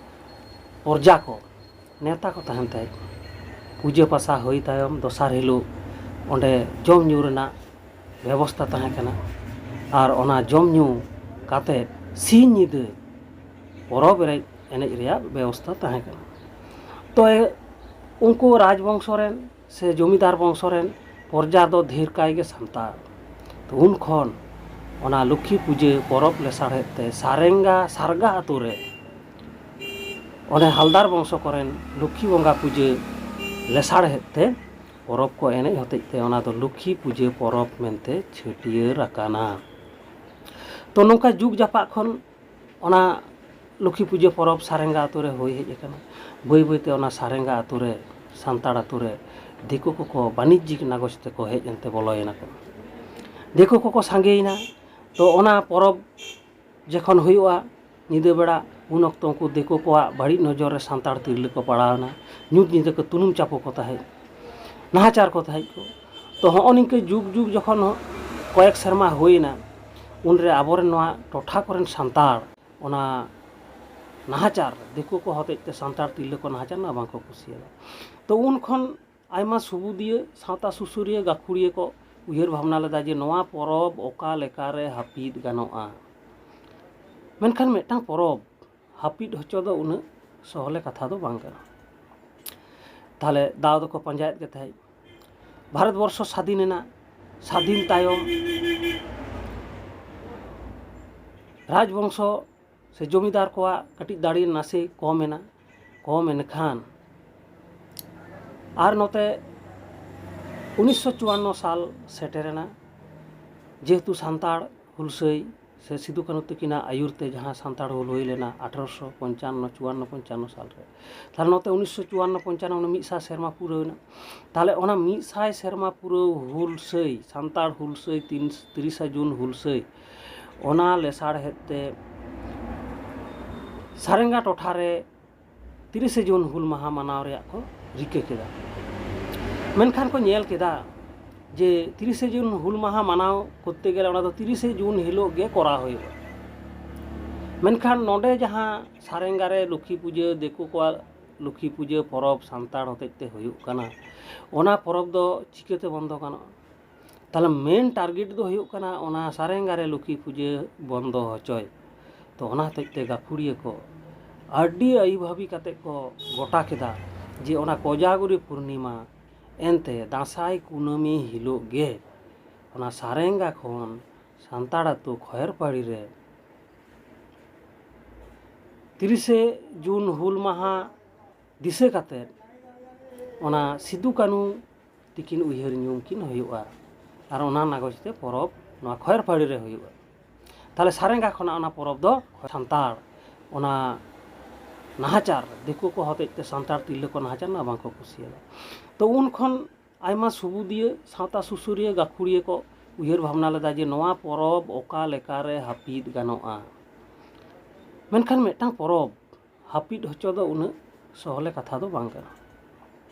ᱯᱨᱚᱡᱟ ᱠᱚ ᱱᱮᱣᱛᱟ ᱠᱚ ᱛᱟᱦᱮᱱ ᱛᱟᱦᱮᱸᱫ᱾ ᱯᱩᱡᱟᱹ ᱯᱟᱥᱟ ᱦᱩᱭ ᱛᱟᱭᱚᱢ ᱫᱚᱥᱟᱨ ᱦᱤᱞᱳᱜ ᱚᱸᱰᱮ ᱡᱚᱢ ᱧᱩ ᱨᱮᱱᱟᱜ ᱵᱮᱵᱚᱥᱛᱟ ᱛᱟᱦᱮᱸ ᱠᱟᱱᱟ᱾ ᱟᱨ ᱚᱱᱟ ᱡᱚᱢ ᱧᱩ ᱠᱟᱛᱮ ᱥᱤᱧ ᱧᱤᱫᱟᱹ ᱯᱚᱨᱚᱵᱽ ᱮᱱᱮᱡ, ᱮᱱᱮᱡ ᱨᱮᱭᱟᱜ ᱵᱮᱵᱚᱥᱛᱟ ᱛᱟᱦᱮᱸ ᱠᱟᱱᱟ᱾ ᱛᱚ ᱩᱱᱠᱩ ᱨᱟᱡᱽ ᱵᱚᱝᱥᱚ ᱨᱮᱱ ᱥᱮ ᱡᱚᱢᱤᱫᱟᱨ ᱵᱚᱝᱥᱚ ᱨᱮᱱ ᱯᱨᱚᱡᱟ ᱫᱚ ᱰᱷᱮᱨ ᱠᱟᱭ ᱜᱮ ᱥᱟᱱᱛᱟᱲ᱾ ᱛᱚ ᱩᱱ ᱠᱷᱚᱱ ᱚᱱᱟ ᱞᱚᱠᱠᱷᱤ ᱯᱩᱡᱟᱹ ᱯᱚᱨᱚᱵᱽ ᱞᱮᱥᱟᱲᱦᱮᱫ ᱛᱮ ᱥᱟᱨᱮᱝᱜᱟ, ᱥᱟᱨᱜᱟ ᱟᱛᱳ ᱨᱮ ᱚᱱᱮ ᱦᱟᱞᱫᱟᱨ ᱵᱚᱝᱥᱚ ᱠᱚᱨᱮᱱ ᱞᱚᱠᱠᱷᱤ ᱵᱚᱸᱜᱟ ᱯᱩᱡᱟᱹ ᱞᱮᱥᱟᱲᱦᱮᱫ ᱛᱮ ᱯᱚᱨᱚᱵᱽ ᱠᱚ ᱮᱱᱮᱡ ᱦᱚᱛᱮᱡ ᱛᱮ ᱚᱱᱟ ᱫᱚ ᱞᱚᱠᱠᱷᱤ ᱯᱩᱡᱟᱹ ᱯᱚᱨᱚᱵᱽ ᱢᱮᱱᱛᱮ ᱪᱷᱟᱹᱴᱭᱟᱹᱨ ᱟᱠᱟᱱᱟ᱾ ᱛᱚ ᱱᱚᱝᱠᱟ ᱡᱩᱜᱽ ᱡᱟᱯᱟᱜ ᱠᱷᱚᱱ ᱚᱱᱟ ᱞᱚᱠᱠᱷᱤ ᱯᱩᱡᱟᱹ ᱯᱚᱨᱚᱵᱽ ᱥᱟᱨᱮᱝᱜᱟ ᱟᱛᱳ ᱨᱮ ᱦᱩᱭ ᱦᱮᱡ ᱟᱠᱟᱱᱟ᱾ ᱵᱟᱹᱭ ᱵᱟᱹᱭᱛᱮ ᱚᱱᱟ ᱥᱟᱨᱮᱝᱜᱟ ᱟᱛᱳ ᱨᱮ, ᱥᱟᱱᱛᱟᱲ ᱟᱛᱳ ᱨᱮ ᱫᱤᱠᱩ ᱠᱚᱠᱚ ᱵᱟᱹᱱᱤᱡᱽᱡᱤᱠ ᱱᱟᱜᱚᱡᱽ ᱛᱮᱠᱚ ᱦᱮᱡ ᱮᱱᱛᱮ ᱵᱚᱞᱚᱭᱮᱱᱟ ᱠᱚ᱾ ᱫᱤᱠᱩ ᱠᱚᱠᱚ ᱥᱟᱸᱜᱮᱭᱮᱱᱟ᱾ ᱛᱚ ᱚᱱᱟ ᱯᱚᱨᱚᱵᱽ ᱡᱚᱠᱷᱚᱱ ᱦᱩᱭᱩᱜᱼᱟ ᱧᱤᱫᱟᱹ ᱵᱮᱲᱟ, ᱩᱱ ᱚᱠᱛᱚ ᱩᱱᱠᱩ ᱫᱤᱠᱩ ᱠᱚᱣᱟᱜ ᱵᱟᱹᱲᱤᱡ ᱱᱚᱡᱚᱨ ᱨᱮ ᱥᱟᱱᱛᱟᱲ ᱛᱤᱨᱞᱟᱹ ᱠᱚ ᱯᱟᱲᱟᱣᱮᱱᱟ᱾ ᱧᱩᱛ ᱧᱤᱫᱟᱹ ᱠᱚ ᱛᱩᱱᱩᱢ ᱪᱟᱯᱚ ᱠᱚ ᱛᱟᱦᱮᱸᱫ, ᱱᱟᱦᱟᱪᱟᱨ ᱠᱚ ᱛᱟᱦᱮᱸᱫ ᱠᱚ᱾ ᱛᱚ ᱦᱚᱸᱜᱼᱚ ᱱᱤᱝᱠᱟᱹ ᱡᱩᱜᱽ ᱡᱩᱜᱽ ᱡᱚᱠᱷᱚᱱ ᱠᱚᱭᱮᱠ ᱥᱮᱨᱢᱟ ᱦᱩᱭᱮᱱᱟ, ᱩᱱᱨᱮ ᱟᱵᱚᱨᱮᱱ ᱱᱚᱣᱟ ᱴᱚᱴᱷᱟ ᱠᱚᱨᱮᱱ ᱥᱟᱱᱛᱟᱲ ᱚᱱᱟ ᱱᱟᱦᱟᱪᱟᱨ, ᱫᱤᱠᱩ ᱠᱚ ᱦᱚᱛᱮᱡ ᱛᱮ ᱥᱟᱱᱛᱟᱲ ᱛᱤᱨᱞᱟᱹ ᱠᱚ ᱱᱟᱦᱟᱪᱟᱨ ᱨᱮᱱᱟᱜ ᱵᱟᱝᱠᱚ ᱠᱩᱥᱤᱭᱟᱫᱟ᱾ ᱛᱚ ᱩᱱ ᱠᱷᱚᱱ ᱟᱭᱢᱟ ᱥᱩᱵᱩᱫᱤᱭᱟᱹ, ᱥᱟᱶᱛᱟ ᱥᱩᱥᱟᱹᱨᱤᱭᱟᱹ, ᱜᱟᱹᱠᱷᱩᱲᱤᱭᱟᱹ ᱠᱚ ᱩᱭᱦᱟᱹᱨ ᱵᱷᱟᱵᱽᱱᱟ ᱞᱮᱫᱟ ᱡᱮ ᱱᱚᱣᱟ ᱯᱚᱨᱚᱵᱽ ᱚᱠᱟ ᱞᱮᱠᱟᱨᱮ ᱦᱟᱹᱯᱤᱫ ᱜᱟᱱᱚᱜᱼᱟ᱾ ᱢᱮᱱᱠᱷᱟᱱ ᱢᱤᱫᱴᱟᱝ ᱯᱚᱨᱚᱵᱽ ᱦᱟᱹᱯᱤᱫ ᱦᱚᱪᱚ ᱫᱚ ᱩᱱᱟᱹᱜ ᱥᱚᱦᱞᱮ ᱠᱟᱛᱷᱟ ᱫᱚ ᱵᱟᱝ ᱠᱟᱱᱟ᱾ ᱛᱟᱦᱞᱮ ᱫᱟᱣ ᱫᱚᱠᱚ ᱯᱟᱸᱡᱟᱭᱮᱫ ᱜᱮ ᱛᱟᱦᱮᱸᱫ᱾ ᱵᱷᱟᱨᱚᱛ ᱵᱚᱨᱥᱚ ᱥᱟᱫᱷᱤᱱ ᱮᱱᱟ᱾ ᱥᱟᱫᱷᱤᱱ ᱛᱟᱭᱚᱢ ᱨᱟᱡᱽᱵᱚᱝᱥᱚ ᱥᱮ ᱡᱚᱢᱤᱫᱟᱨ ᱠᱚᱣᱟᱜ ᱠᱟᱹᱴᱤᱡ ᱫᱟᱲᱮ ᱱᱟᱥᱮ ᱠᱚᱢ ᱮᱱᱟ᱾ ᱠᱚᱢ ᱮᱱᱠᱷᱟᱱ ᱟᱨ ᱱᱚᱛᱮ ᱩᱱᱤᱥᱥᱚ ᱪᱩᱣᱟᱱᱱᱚ ᱥᱟᱞ ᱥᱮᱴᱮᱨᱮᱱᱟ, ᱡᱮᱦᱮᱛᱩ ᱥᱟᱱᱛᱟᱲ ᱦᱩᱞᱥᱟᱹᱭ ᱥᱮ ᱥᱤᱫᱩ ᱠᱟᱹᱱᱦᱩ ᱛᱟᱹᱠᱤᱱᱟᱜ ᱟᱹᱭᱩᱨ ᱛᱮ ᱡᱟᱦᱟᱸ ᱥᱟᱱᱛᱟᱲ ᱦᱩᱞ ᱦᱩᱭ ᱞᱮᱱᱟ ᱟᱴᱷᱨᱚᱥᱚ ᱯᱚᱧᱪᱟᱱᱱᱚ, ᱪᱩᱣᱟᱱᱱᱚ ᱯᱚᱧᱪᱟᱱᱱᱚ ᱥᱟᱞ ᱨᱮ, ᱛᱟᱦᱞᱮ ᱱᱚᱛᱮ ᱩᱱᱤᱥᱥᱚ ᱪᱩᱣᱟᱱᱱᱚ ᱯᱚᱧᱪᱟᱱᱱᱚ ᱚᱱᱟ ᱢᱤᱫ ᱥᱟᱭ ᱥᱮᱨᱢᱟ ᱯᱩᱨᱟᱹᱣ ᱮᱱᱟ᱾ ᱛᱟᱦᱞᱮ ᱚᱱᱟ ᱢᱤᱫ ᱥᱟᱭ ᱥᱮᱨᱢᱟ ᱯᱩᱨᱟᱹᱣ ᱦᱩᱞᱥᱟᱹᱭ, ᱥᱟᱱᱛᱟᱲ ᱦᱩᱞᱥᱟᱹᱭ ᱛᱤᱱ, ᱛᱤᱨᱤᱥᱟ ᱡᱩᱱ ᱦᱩᱞᱥᱟᱹᱭ, ᱚᱱᱟ ᱞᱮᱥᱟᱲᱦᱮᱫ ᱛᱮ ᱥᱟᱨᱮᱝᱜᱟ ᱴᱚᱴᱷᱟ ᱨᱮ ᱛᱤᱨᱤᱥᱮ ᱡᱩᱱ ᱦᱩᱞ ᱢᱟᱦᱟ ᱢᱟᱱᱟᱣ ᱨᱮᱭᱟᱜ ᱠᱚ ᱨᱤᱠᱟᱹ ᱠᱮᱫᱟ᱾ ᱢᱮᱱᱠᱷᱟᱱ ᱠᱚ ᱧᱮᱞ ᱠᱮᱫᱟ ᱡᱮ ᱛᱤᱨᱤᱥᱮ ᱡᱩᱱ ᱦᱩᱞ ᱢᱟᱦᱟ ᱢᱟᱱᱟᱣ ᱠᱚᱨᱛᱮ ᱜᱮᱞᱮ ᱚᱱᱟ ᱫᱚ ᱛᱤᱨᱤᱥᱮ ᱡᱩᱱ ᱦᱤᱞᱳᱜ ᱜᱮ ᱠᱚᱨᱟᱣ ᱦᱩᱭᱩᱜᱼᱟ᱾ ᱢᱮᱱᱠᱷᱟᱱ ᱱᱚᱰᱮ ᱡᱟᱦᱟᱸ ᱥᱟᱨᱮᱝᱜᱟ ᱨᱮ ᱞᱚᱠᱠᱷᱤ ᱯᱩᱡᱟᱹ, ᱫᱤᱠᱩ ᱠᱚᱣᱟᱜ ᱞᱚᱠᱠᱷᱤ ᱯᱩᱡᱟᱹ ᱯᱚᱨᱚᱵᱽ ᱥᱟᱱᱛᱟᱲ ᱦᱚᱛᱮᱡ ᱛᱮ ᱦᱩᱭᱩᱜ ᱠᱟᱱᱟ, ᱚᱱᱟ ᱯᱚᱨᱚᱵᱽ ᱫᱚ ᱪᱤᱠᱟᱹᱛᱮ ᱵᱚᱱᱫᱚ ᱜᱟᱱᱚᱜᱼᱟ? ᱛᱟᱦᱞᱮ ᱢᱮᱱ ᱴᱟᱨᱜᱮᱴ ᱫᱚ ᱦᱩᱭᱩᱜ ᱠᱟᱱᱟ ᱚᱱᱟ ᱥᱟᱨᱮᱝᱜᱟ ᱨᱮ ᱞᱚᱠᱠᱷᱤ ᱯᱩᱡᱟᱹ ᱵᱚᱱᱫᱚ ᱦᱚᱪᱚᱭ᱾ ᱛᱚ ᱚᱱᱟ ᱦᱚᱛᱮᱡ ᱛᱮ ᱜᱟᱹᱠᱷᱩᱲᱤᱭᱟᱹ ᱠᱚ ᱟᱹᱰᱤ ᱟᱹᱭᱩ ᱵᱷᱟᱹᱵᱤ ᱠᱟᱛᱮ ᱠᱚ ᱜᱚᱴᱟ ᱠᱮᱫᱟ ᱡᱮ ᱚᱱᱟ ᱠᱚᱡᱟᱜᱩᱨᱤ ᱯᱩᱨᱱᱤᱢᱟ, ᱮᱱᱛᱮ ᱫᱟᱸᱥᱟᱭ ᱠᱩᱱᱟᱹᱢᱤ ᱦᱤᱞᱳᱜ ᱜᱮ ᱚᱱᱟ ᱥᱟᱨᱮᱝᱜᱟ ᱠᱷᱚᱱ ᱥᱟᱱᱛᱟᱲ ᱟᱹᱛᱩ ᱠᱷᱚᱭᱮᱨᱯᱟᱲᱤ ᱨᱮ ᱛᱤᱨᱤᱥᱮ ᱡᱩᱱ ᱦᱩᱞ ᱢᱟᱦᱟ ᱫᱤᱥᱟᱹ ᱠᱟᱛᱮ ᱚᱱᱟ ᱥᱤᱫᱩ ᱠᱟᱹᱱᱦᱩ ᱛᱤᱠᱤᱱ ᱩᱭᱦᱟᱹᱨ ᱧᱩᱢ ᱠᱤᱱ ᱦᱩᱭᱩᱜᱼᱟ᱾ ᱟᱨ ᱚᱱᱟ ᱱᱟᱜᱚᱡᱽ ᱛᱮ ᱯᱚᱨᱚᱵᱽ ᱱᱚᱣᱟ ᱠᱷᱚᱭᱮᱨᱯᱟᱲᱤ ᱨᱮ ᱦᱩᱭᱩᱜᱼᱟ᱾ ᱛᱟᱦᱞᱮ ᱥᱟᱨᱮᱝᱜᱟ ᱠᱷᱚᱱᱟᱜ ᱚᱱᱟ ᱯᱚᱨᱚᱵᱽ ᱫᱚ ᱥᱟᱱᱛᱟᱲ ᱚᱱᱟ ᱱᱟᱦᱟᱪᱟᱨ, ᱫᱤᱠᱩ ᱠᱚ ᱦᱚᱛᱮᱡ ᱛᱮ ᱥᱟᱱᱛᱟᱲ ᱛᱤᱨᱞᱟᱹ ᱠᱚ ᱱᱟᱦᱟᱪᱟᱨ ᱨᱮᱱᱟᱜ ᱵᱟᱝᱠᱚ ᱠᱩᱥᱤᱭᱟᱫᱟ᱾ ᱛᱚ ᱩᱱ ᱠᱷᱚᱱ ᱟᱭᱢᱟ ᱥᱩᱵᱩᱫᱤᱭᱟᱹ, ᱥᱟᱶᱛᱟ ᱥᱩᱥᱟᱹᱨᱤᱭᱟᱹ, ᱜᱟᱹᱠᱷᱩᱲᱤᱭᱟᱹ ᱠᱚ ᱩᱭᱦᱟᱹᱨ ᱵᱷᱟᱵᱽᱱᱟ ᱞᱮᱫᱟ ᱡᱮ ᱱᱚᱣᱟ ᱯᱚᱨᱚᱵᱽ ᱚᱠᱟ ᱞᱮᱠᱟᱨᱮ ᱦᱟᱹᱯᱤᱫ ᱜᱟᱱᱚᱜᱼᱟ᱾ ᱢᱮᱱᱠᱷᱟᱱ ᱢᱤᱫᱴᱟᱝ ᱯᱚᱨᱚᱵᱽ ᱦᱟᱹᱯᱤᱫ ᱦᱚᱪᱚ ᱫᱚ ᱩᱱᱟᱹᱜ ᱥᱚᱦᱞᱮ ᱠᱟᱛᱷᱟ ᱫᱚ ᱵᱟᱝ ᱠᱟᱱᱟ᱾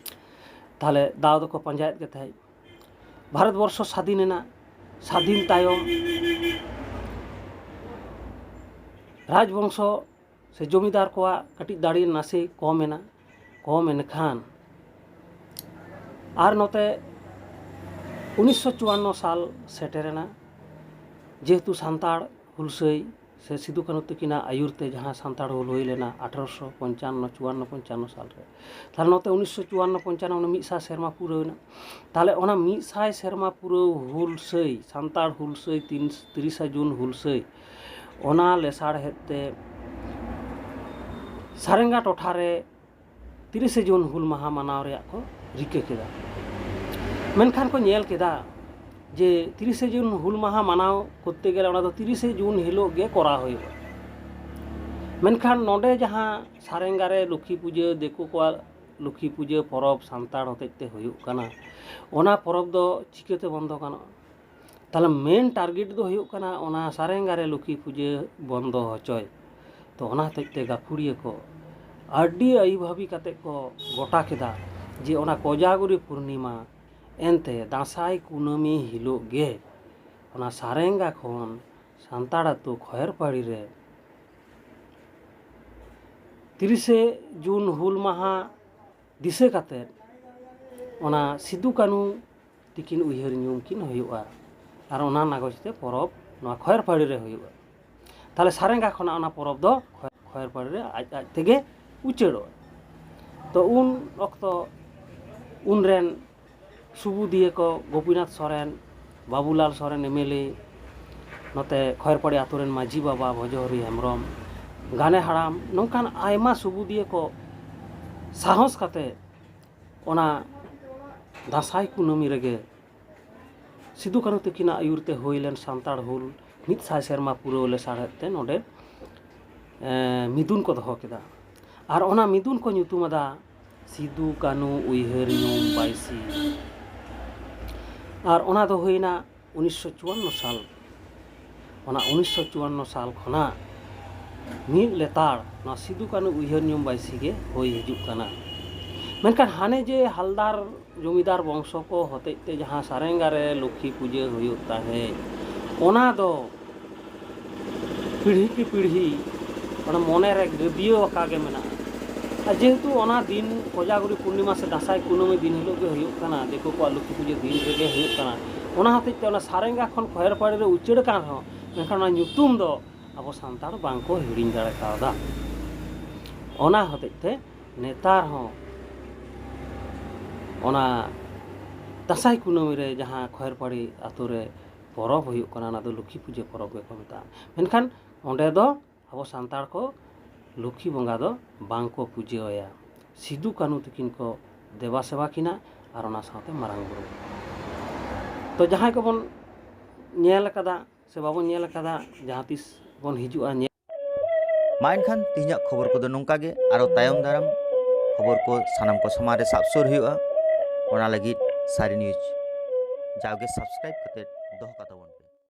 ᱛᱟᱦᱞᱮ ᱫᱟᱣ ᱫᱚᱠᱚ ᱯᱟᱸᱡᱟᱭᱮᱫ ᱜᱮ ᱛᱟᱦᱮᱸᱫ᱾ ᱵᱷᱟᱨᱚᱛ ᱵᱚᱨᱥᱚ ᱥᱟᱫᱷᱤᱱ ᱮᱱᱟ᱾ ᱥᱟᱫᱷᱤᱱ ᱛᱟᱭᱚᱢ ᱨᱟᱡᱽᱵᱚᱝᱥᱚ ᱥᱮ ᱡᱚᱢᱤᱫᱟᱨ ᱠᱚᱣᱟᱜ ᱠᱟᱹᱴᱤᱡ ᱫᱟᱲᱮ ᱱᱟᱥᱮ ᱠᱚᱢ ᱮᱱᱟ᱾ ᱠᱚᱢ ᱮᱱᱠᱷᱟᱱ ᱟᱨ ᱱᱚᱛᱮ ᱩᱱᱤᱥᱥᱚ ᱪᱩᱣᱟᱱᱱᱚ ᱥᱟᱞ ᱥᱮᱴᱮᱨᱮᱱᱟ᱾ ᱡᱮᱦᱮᱛᱩ ᱥᱟᱱᱛᱟᱲ ᱦᱩᱞᱥᱟᱹᱭ ᱥᱮ ᱥᱤᱫᱩ ᱠᱟᱹᱱᱦᱩ ᱛᱟᱹᱠᱤᱱᱟᱜ ᱟᱹᱭᱩᱨ ᱛᱮ ᱡᱟᱦᱟᱸ ᱥᱟᱱᱛᱟᱲ ᱦᱩᱞ ᱦᱩᱭ ᱞᱮᱱᱟ ᱟᱴᱷᱨᱚᱥᱚ ᱯᱚᱧᱪᱟᱱᱱᱚ, ᱪᱩᱣᱟᱱᱱᱚ ᱯᱚᱧᱪᱟᱱᱱᱚ ᱥᱟᱞ ᱨᱮ, ᱛᱟᱦᱞᱮ ᱱᱚᱛᱮ ᱩᱱᱤᱥᱥᱚ ᱪᱩᱣᱟᱱᱱᱚ ᱯᱚᱧᱪᱟᱱᱱᱚ ᱚᱱᱟ ᱢᱤᱫ ᱥᱟᱭ ᱥᱮᱨᱢᱟ ᱯᱩᱨᱟᱹᱣ ᱮᱱᱟ᱾ ᱛᱟᱦᱞᱮ ᱚᱱᱟ ᱢᱤᱫ ᱥᱟᱭ ᱥᱮᱨᱢᱟ ᱯᱩᱨᱟᱹᱣ ᱦᱩᱞᱥᱟᱹᱭ, ᱥᱟᱱᱛᱟᱲ ᱦᱩᱞᱥᱟᱹᱭ, ᱛᱤᱱ ᱛᱤᱨᱤᱥᱟ ᱡᱩᱱ ᱦᱩᱞᱥᱟᱹᱭ, ᱚᱱᱟ ᱞᱮᱥᱟᱲᱦᱮᱫ ᱛᱮ ᱥᱟᱨᱮᱝᱜᱟ ᱴᱚᱴᱷᱟ ᱨᱮ ᱛᱤᱨᱤᱥᱮ ᱡᱩᱱ ᱦᱩᱞ ᱢᱟᱦᱟ ᱢᱟᱱᱟᱣ ᱨᱮᱭᱟᱜ ᱠᱚ ᱨᱤᱠᱟᱹ ᱠᱮᱫᱟ᱾ ᱢᱮᱱᱠᱷᱟᱱ ᱠᱚ ᱧᱮᱞ ᱠᱮᱫᱟ ᱡᱮ ᱛᱤᱨᱤᱥᱮ ᱡᱩᱱ ᱦᱩᱞ ᱢᱟᱦᱟ ᱢᱟᱱᱟᱣ ᱠᱚᱨᱛᱮ ᱜᱮᱞᱮ ᱚᱱᱟ ᱫᱚ ᱛᱤᱨᱤᱥᱮ ᱡᱩᱱ ᱦᱤᱞᱳᱜ ᱜᱮ ᱠᱚᱨᱟᱣ ᱦᱩᱭᱩᱜᱼᱟ᱾ ᱢᱮᱱᱠᱷᱟᱱ ᱱᱚᱰᱮ ᱡᱟᱦᱟᱸ ᱥᱟᱨᱮᱝᱜᱟ ᱨᱮ ᱞᱚᱠᱠᱷᱤ ᱯᱩᱡᱟᱹ, ᱫᱤᱠᱩ ᱠᱚᱣᱟᱜ ᱞᱚᱠᱠᱷᱤ ᱯᱩᱡᱟᱹ ᱯᱚᱨᱚᱵᱽ ᱥᱟᱱᱛᱟᱲ ᱦᱚᱛᱮᱡ ᱛᱮ ᱦᱩᱭᱩᱜ ᱠᱟᱱᱟ, ᱚᱱᱟ ᱯᱚᱨᱚᱵᱽ ᱫᱚ ᱪᱤᱠᱟᱹᱛᱮ ᱵᱚᱱᱫᱚ ᱜᱟᱱᱚᱜᱼᱟ? ᱛᱟᱦᱞᱮ ᱢᱮᱱ ᱴᱟᱨᱜᱮᱴ ᱫᱚ ᱦᱩᱭᱩᱜ ᱠᱟᱱᱟ ᱚᱱᱟ ᱥᱟᱨᱮᱝᱜᱟ ᱨᱮ ᱞᱚᱠᱠᱷᱤ ᱯᱩᱡᱟᱹ ᱵᱚᱱᱫᱚ ᱦᱚᱪᱚᱭ᱾ ᱛᱚ ᱚᱱᱟ ᱦᱚᱛᱮᱡ ᱛᱮ ᱜᱟᱹᱠᱷᱩᱲᱤᱭᱟᱹ ᱠᱚ ᱟᱹᱰᱤ ᱟᱹᱭᱩ ᱵᱷᱟᱹᱵᱤ ᱠᱟᱛᱮ ᱠᱚ ᱜᱚᱴᱟ ᱠᱮᱫᱟ ᱡᱮ ᱚᱱᱟ ᱠᱚᱡᱟᱜᱩᱨᱤ ᱯᱩᱨᱱᱤᱢᱟ, ᱮᱱᱛᱮ ᱫᱟᱸᱥᱟᱭ ᱠᱩᱱᱟᱹᱢᱤ ᱦᱤᱞᱳᱜ ᱜᱮ ᱚᱱᱟ ᱥᱟᱨᱮᱝᱜᱟ ᱠᱷᱚᱱ ᱥᱟᱱᱛᱟᱲ ᱟᱹᱛᱩ ᱠᱷᱚᱭᱮᱨᱯᱟᱲᱤ ᱨᱮ ᱛᱤᱨᱤᱥᱮ ᱡᱩᱱ ᱦᱩᱞ ᱢᱟᱦᱟ ᱫᱤᱥᱟᱹ ᱠᱟᱛᱮ ᱚᱱᱟ ᱥᱤᱫᱩ ᱠᱟᱹᱱᱦᱩ ᱛᱤᱠᱤᱱ ᱩᱭᱦᱟᱹᱨ ᱧᱩᱢ ᱠᱤᱱ ᱦᱩᱭᱩᱜᱼᱟ᱾ ᱟᱨ ᱚᱱᱟ ᱱᱟᱜᱚᱡᱽ ᱛᱮ ᱯᱚᱨᱚᱵᱽ ᱱᱚᱣᱟ ᱠᱷᱚᱭᱮᱨᱯᱟᱲᱤ ᱨᱮ ᱦᱩᱭᱩᱜᱼᱟ᱾ ᱛᱟᱦᱞᱮ ᱥᱟᱨᱮᱝᱜᱟ ᱠᱷᱚᱱᱟᱜ ᱚᱱᱟ ᱯᱚᱨᱚᱵᱽ ᱫᱚ ᱠᱷᱚᱭᱮᱨᱯᱟᱲᱤ ᱨᱮ ᱟᱡ ᱟᱡ ᱛᱮᱜᱮ ᱩᱪᱟᱹᱲᱚᱜᱼᱟ᱾ ᱛᱚ ᱩᱱ ᱚᱠᱛᱚ ᱩᱱ ᱨᱮᱱ ᱥᱩᱵᱩᱫᱤᱭᱟᱹ ᱠᱚ Gopinath Soren, Babulal Soren M L A, ᱱᱚᱛᱮ ᱠᱷᱚᱭᱮᱨᱯᱟᱲᱤ ᱟᱛᱳ ᱨᱮᱱ ᱢᱟᱹᱡᱷᱤ ᱵᱟᱵᱟ ᱵᱷᱚᱡᱚᱦᱚᱨᱤ ᱦᱮᱢᱵᱨᱚᱢ, ᱜᱟᱱᱮ ᱦᱟᱲᱟᱢ, ᱱᱚᱝᱠᱟᱱ ᱟᱭᱢᱟ ᱥᱩᱵᱩᱫᱤᱭᱟᱹ ᱠᱚ ᱥᱟᱦᱚᱥ ᱠᱟᱛᱮ ᱚᱱᱟ ᱫᱟᱸᱥᱟᱭ ᱠᱩᱱᱟᱹᱢᱤ ᱨᱮᱜᱮ ᱥᱤᱫᱩ ᱠᱟᱹᱱᱦᱩ ᱛᱟᱹᱠᱤᱱᱟᱜ ᱟᱹᱭᱩᱨ ᱛᱮ ᱦᱩᱭ ᱞᱮᱱ ᱥᱟᱱᱛᱟᱲ ᱦᱩᱞ ᱢᱤᱫ ᱥᱟᱭ ᱥᱮᱨᱢᱟ ᱯᱩᱨᱟᱹᱣ ᱞᱮᱥᱟᱲᱦᱮᱫ ᱛᱮ ᱱᱚᱰᱮ, ᱮ, ᱢᱤᱫᱩᱱ ᱠᱚ ᱫᱚᱦᱚ ᱠᱮᱫᱟ᱾ ᱟᱨ ᱚᱱᱟ ᱢᱤᱫᱩᱱ ᱠᱚ ᱧᱩᱛᱩᱢ ᱟᱫᱟ ᱥᱤᱫᱩ ᱠᱟᱹᱱᱦᱩ ᱩᱭᱦᱟᱹᱨ ᱧᱩᱢ ᱵᱟᱭᱥᱤ᱾ ᱟᱨ ᱚᱱᱟ ᱫᱚ ᱦᱩᱭᱱᱟ ᱩᱱᱤᱥᱥᱚ ᱪᱩᱣᱟᱱᱱᱚ ᱥᱟᱞ, ᱚᱱᱟ ᱩᱱᱤᱥᱥᱚ ᱪᱩᱣᱟᱱᱱᱚ ᱥᱟᱞ ᱠᱷᱚᱱᱟᱜ ᱢᱤᱫ ᱞᱮᱛᱟᱲ ᱱᱚᱣᱟ ᱥᱤᱫᱩ ᱠᱟᱹᱱᱩ ᱩᱭᱦᱟᱹᱨ ᱧᱩᱢ ᱵᱟᱭᱥᱤ ᱜᱮ ᱦᱩᱭ ᱦᱤᱡᱩᱜ ᱠᱟᱱᱟ᱾ ᱢᱮᱱᱠᱷᱟᱱ ᱦᱟᱱᱮ ᱡᱮ ᱦᱟᱞᱫᱟᱨ ᱡᱚᱢᱤᱫᱟᱨ ᱵᱚᱝᱥᱚ ᱠᱚ ᱦᱚᱛᱮᱡ ᱛᱮ ᱡᱟᱦᱟᱸ ᱥᱟᱨᱮᱝᱜᱟ ᱨᱮ ᱞᱚᱠᱠᱷᱤ ᱯᱩᱡᱟᱹ ᱦᱩᱭᱩᱜ ᱛᱟᱦᱮᱸᱫ, ᱚᱱᱟ ᱫᱚ ᱯᱤᱲᱦᱤ ᱠᱤ ᱯᱤᱲᱦᱤ ᱚᱱᱟ ᱢᱚᱱᱮ ᱨᱮ ᱜᱟᱹᱫᱭᱟᱹᱣ ᱟᱠᱟ ᱜᱮ ᱢᱮᱱᱟᱜᱼᱟ᱾ ᱟᱨ ᱡᱮᱦᱮᱛᱩ ᱚᱱᱟ ᱫᱤᱱ ᱠᱚᱡᱟᱜᱩᱨᱤ ᱯᱩᱨᱱᱤᱢᱟ ᱥᱮ ᱫᱟᱸᱥᱟᱭ ᱠᱩᱱᱟᱹᱢᱤ ᱫᱤᱱ ᱦᱤᱞᱳᱜ ᱜᱮ ᱦᱩᱭᱩᱜ ᱠᱟᱱᱟ, ᱫᱤᱠᱩ ᱠᱚᱣᱟᱜ ᱞᱚᱠᱠᱷᱤ ᱯᱩᱡᱟᱹ ᱫᱤᱱ ᱨᱮᱜᱮ ᱦᱩᱭᱩᱜ ᱠᱟᱱᱟ, ᱚᱱᱟ ᱦᱚᱛᱮᱡ ᱛᱮ ᱚᱱᱟ ᱥᱟᱨᱮᱝᱜᱟ ᱠᱷᱚᱱ ᱠᱷᱚᱭᱮᱨ ᱯᱟᱲᱤ ᱨᱮ ᱩᱪᱟᱹᱲ ᱟᱠᱟᱱ ᱨᱮᱦᱚᱸ, ᱢᱮᱱᱠᱷᱟᱱ ᱚᱱᱟ ᱧᱩᱛᱩᱢ ᱫᱚ ᱟᱵᱚ ᱥᱟᱱᱛᱟᱲ ᱵᱟᱝ ᱠᱚ ᱦᱤᱲᱤᱧ ᱫᱟᱲᱮ ᱠᱟᱣᱫᱟ᱾ ᱚᱱᱟ ᱦᱚᱛᱮᱡ ᱛᱮ ᱱᱮᱛᱟᱨ ᱦᱚᱸ ᱚᱱᱟ ᱫᱟᱸᱥᱟᱭ ᱠᱩᱱᱟᱹᱢᱤ ᱨᱮ ᱡᱟᱦᱟᱸ ᱠᱷᱚᱭᱮᱨ ᱯᱟᱲᱤ ᱟᱛᱳ ᱨᱮ ᱯᱚᱨᱚᱵᱽ ᱦᱩᱭᱩᱜ ᱠᱟᱱᱟ, ᱚᱱᱟ ᱫᱚ ᱞᱚᱠᱠᱷᱤ ᱯᱩᱡᱟᱹ ᱯᱚᱨᱚᱵᱽ ᱜᱮᱠᱚ ᱢᱮᱛᱟᱜᱼᱟ᱾ ᱢᱮᱱᱠᱷᱟᱱ ᱚᱸᱰᱮ ᱫᱚ ᱟᱵᱚ ᱥᱟᱱᱛᱟᱲ ᱠᱚ ᱞᱚᱠᱠᱷᱤ ᱵᱚᱸᱜᱟ ᱫᱚ ᱵᱟᱝ ᱠᱚ ᱯᱩᱡᱟᱹ ᱟᱭᱟ᱾ ᱥᱤᱫᱩ ᱠᱟᱹᱱᱩ ᱛᱟᱹᱠᱤᱱ ᱠᱚ ᱫᱮᱵᱟ ᱥᱮᱵᱟ ᱠᱤᱱᱟ ᱟᱨ ᱚᱱᱟ ᱥᱟᱶᱛᱮ ᱢᱟᱨᱟᱝ ᱵᱩᱨᱩ᱾ ᱛᱚ ᱡᱟᱦᱟᱸᱭ ᱠᱚᱵᱚᱱ ᱧᱮᱞ ᱟᱠᱟᱫᱟ ᱥᱮ ᱵᱟᱵᱚᱱ ᱧᱮᱞ ᱟᱠᱟᱫᱟ, ᱡᱟᱦᱟᱸ ᱛᱤᱥ ᱵᱚᱱ ᱦᱤᱡᱩᱜᱼᱟ ᱧᱮᱞ᱾ ᱢᱟ ᱮᱱᱠᱷᱟᱱ ᱛᱮᱦᱮᱧᱟᱜ ᱠᱷᱚᱵᱚᱨ ᱠᱚᱫᱚ ᱱᱚᱝᱠᱟ ᱜᱮ, ᱟᱨᱚ ᱛᱟᱭᱚᱢ ᱫᱟᱨᱟᱢ ᱠᱷᱚᱵᱚᱨ ᱠᱚ ᱥᱟᱱᱟᱢ ᱠᱚ ᱥᱟᱢᱟᱝ ᱨᱮ ᱥᱟᱵ ᱥᱩᱨ ᱦᱩᱭᱩᱜᱼᱟ᱾ ᱚᱱᱟ ᱞᱟᱹᱜᱤᱫ ᱥᱟᱹᱨᱤ ᱱᱤᱭᱩᱡᱽ ᱡᱟᱣᱜᱮ ᱥᱟᱵᱥᱠᱨᱟᱭᱤᱵ ᱠᱟᱛᱮ ᱫᱚᱦᱚ ᱠᱟᱛᱟᱵᱚᱱ᱾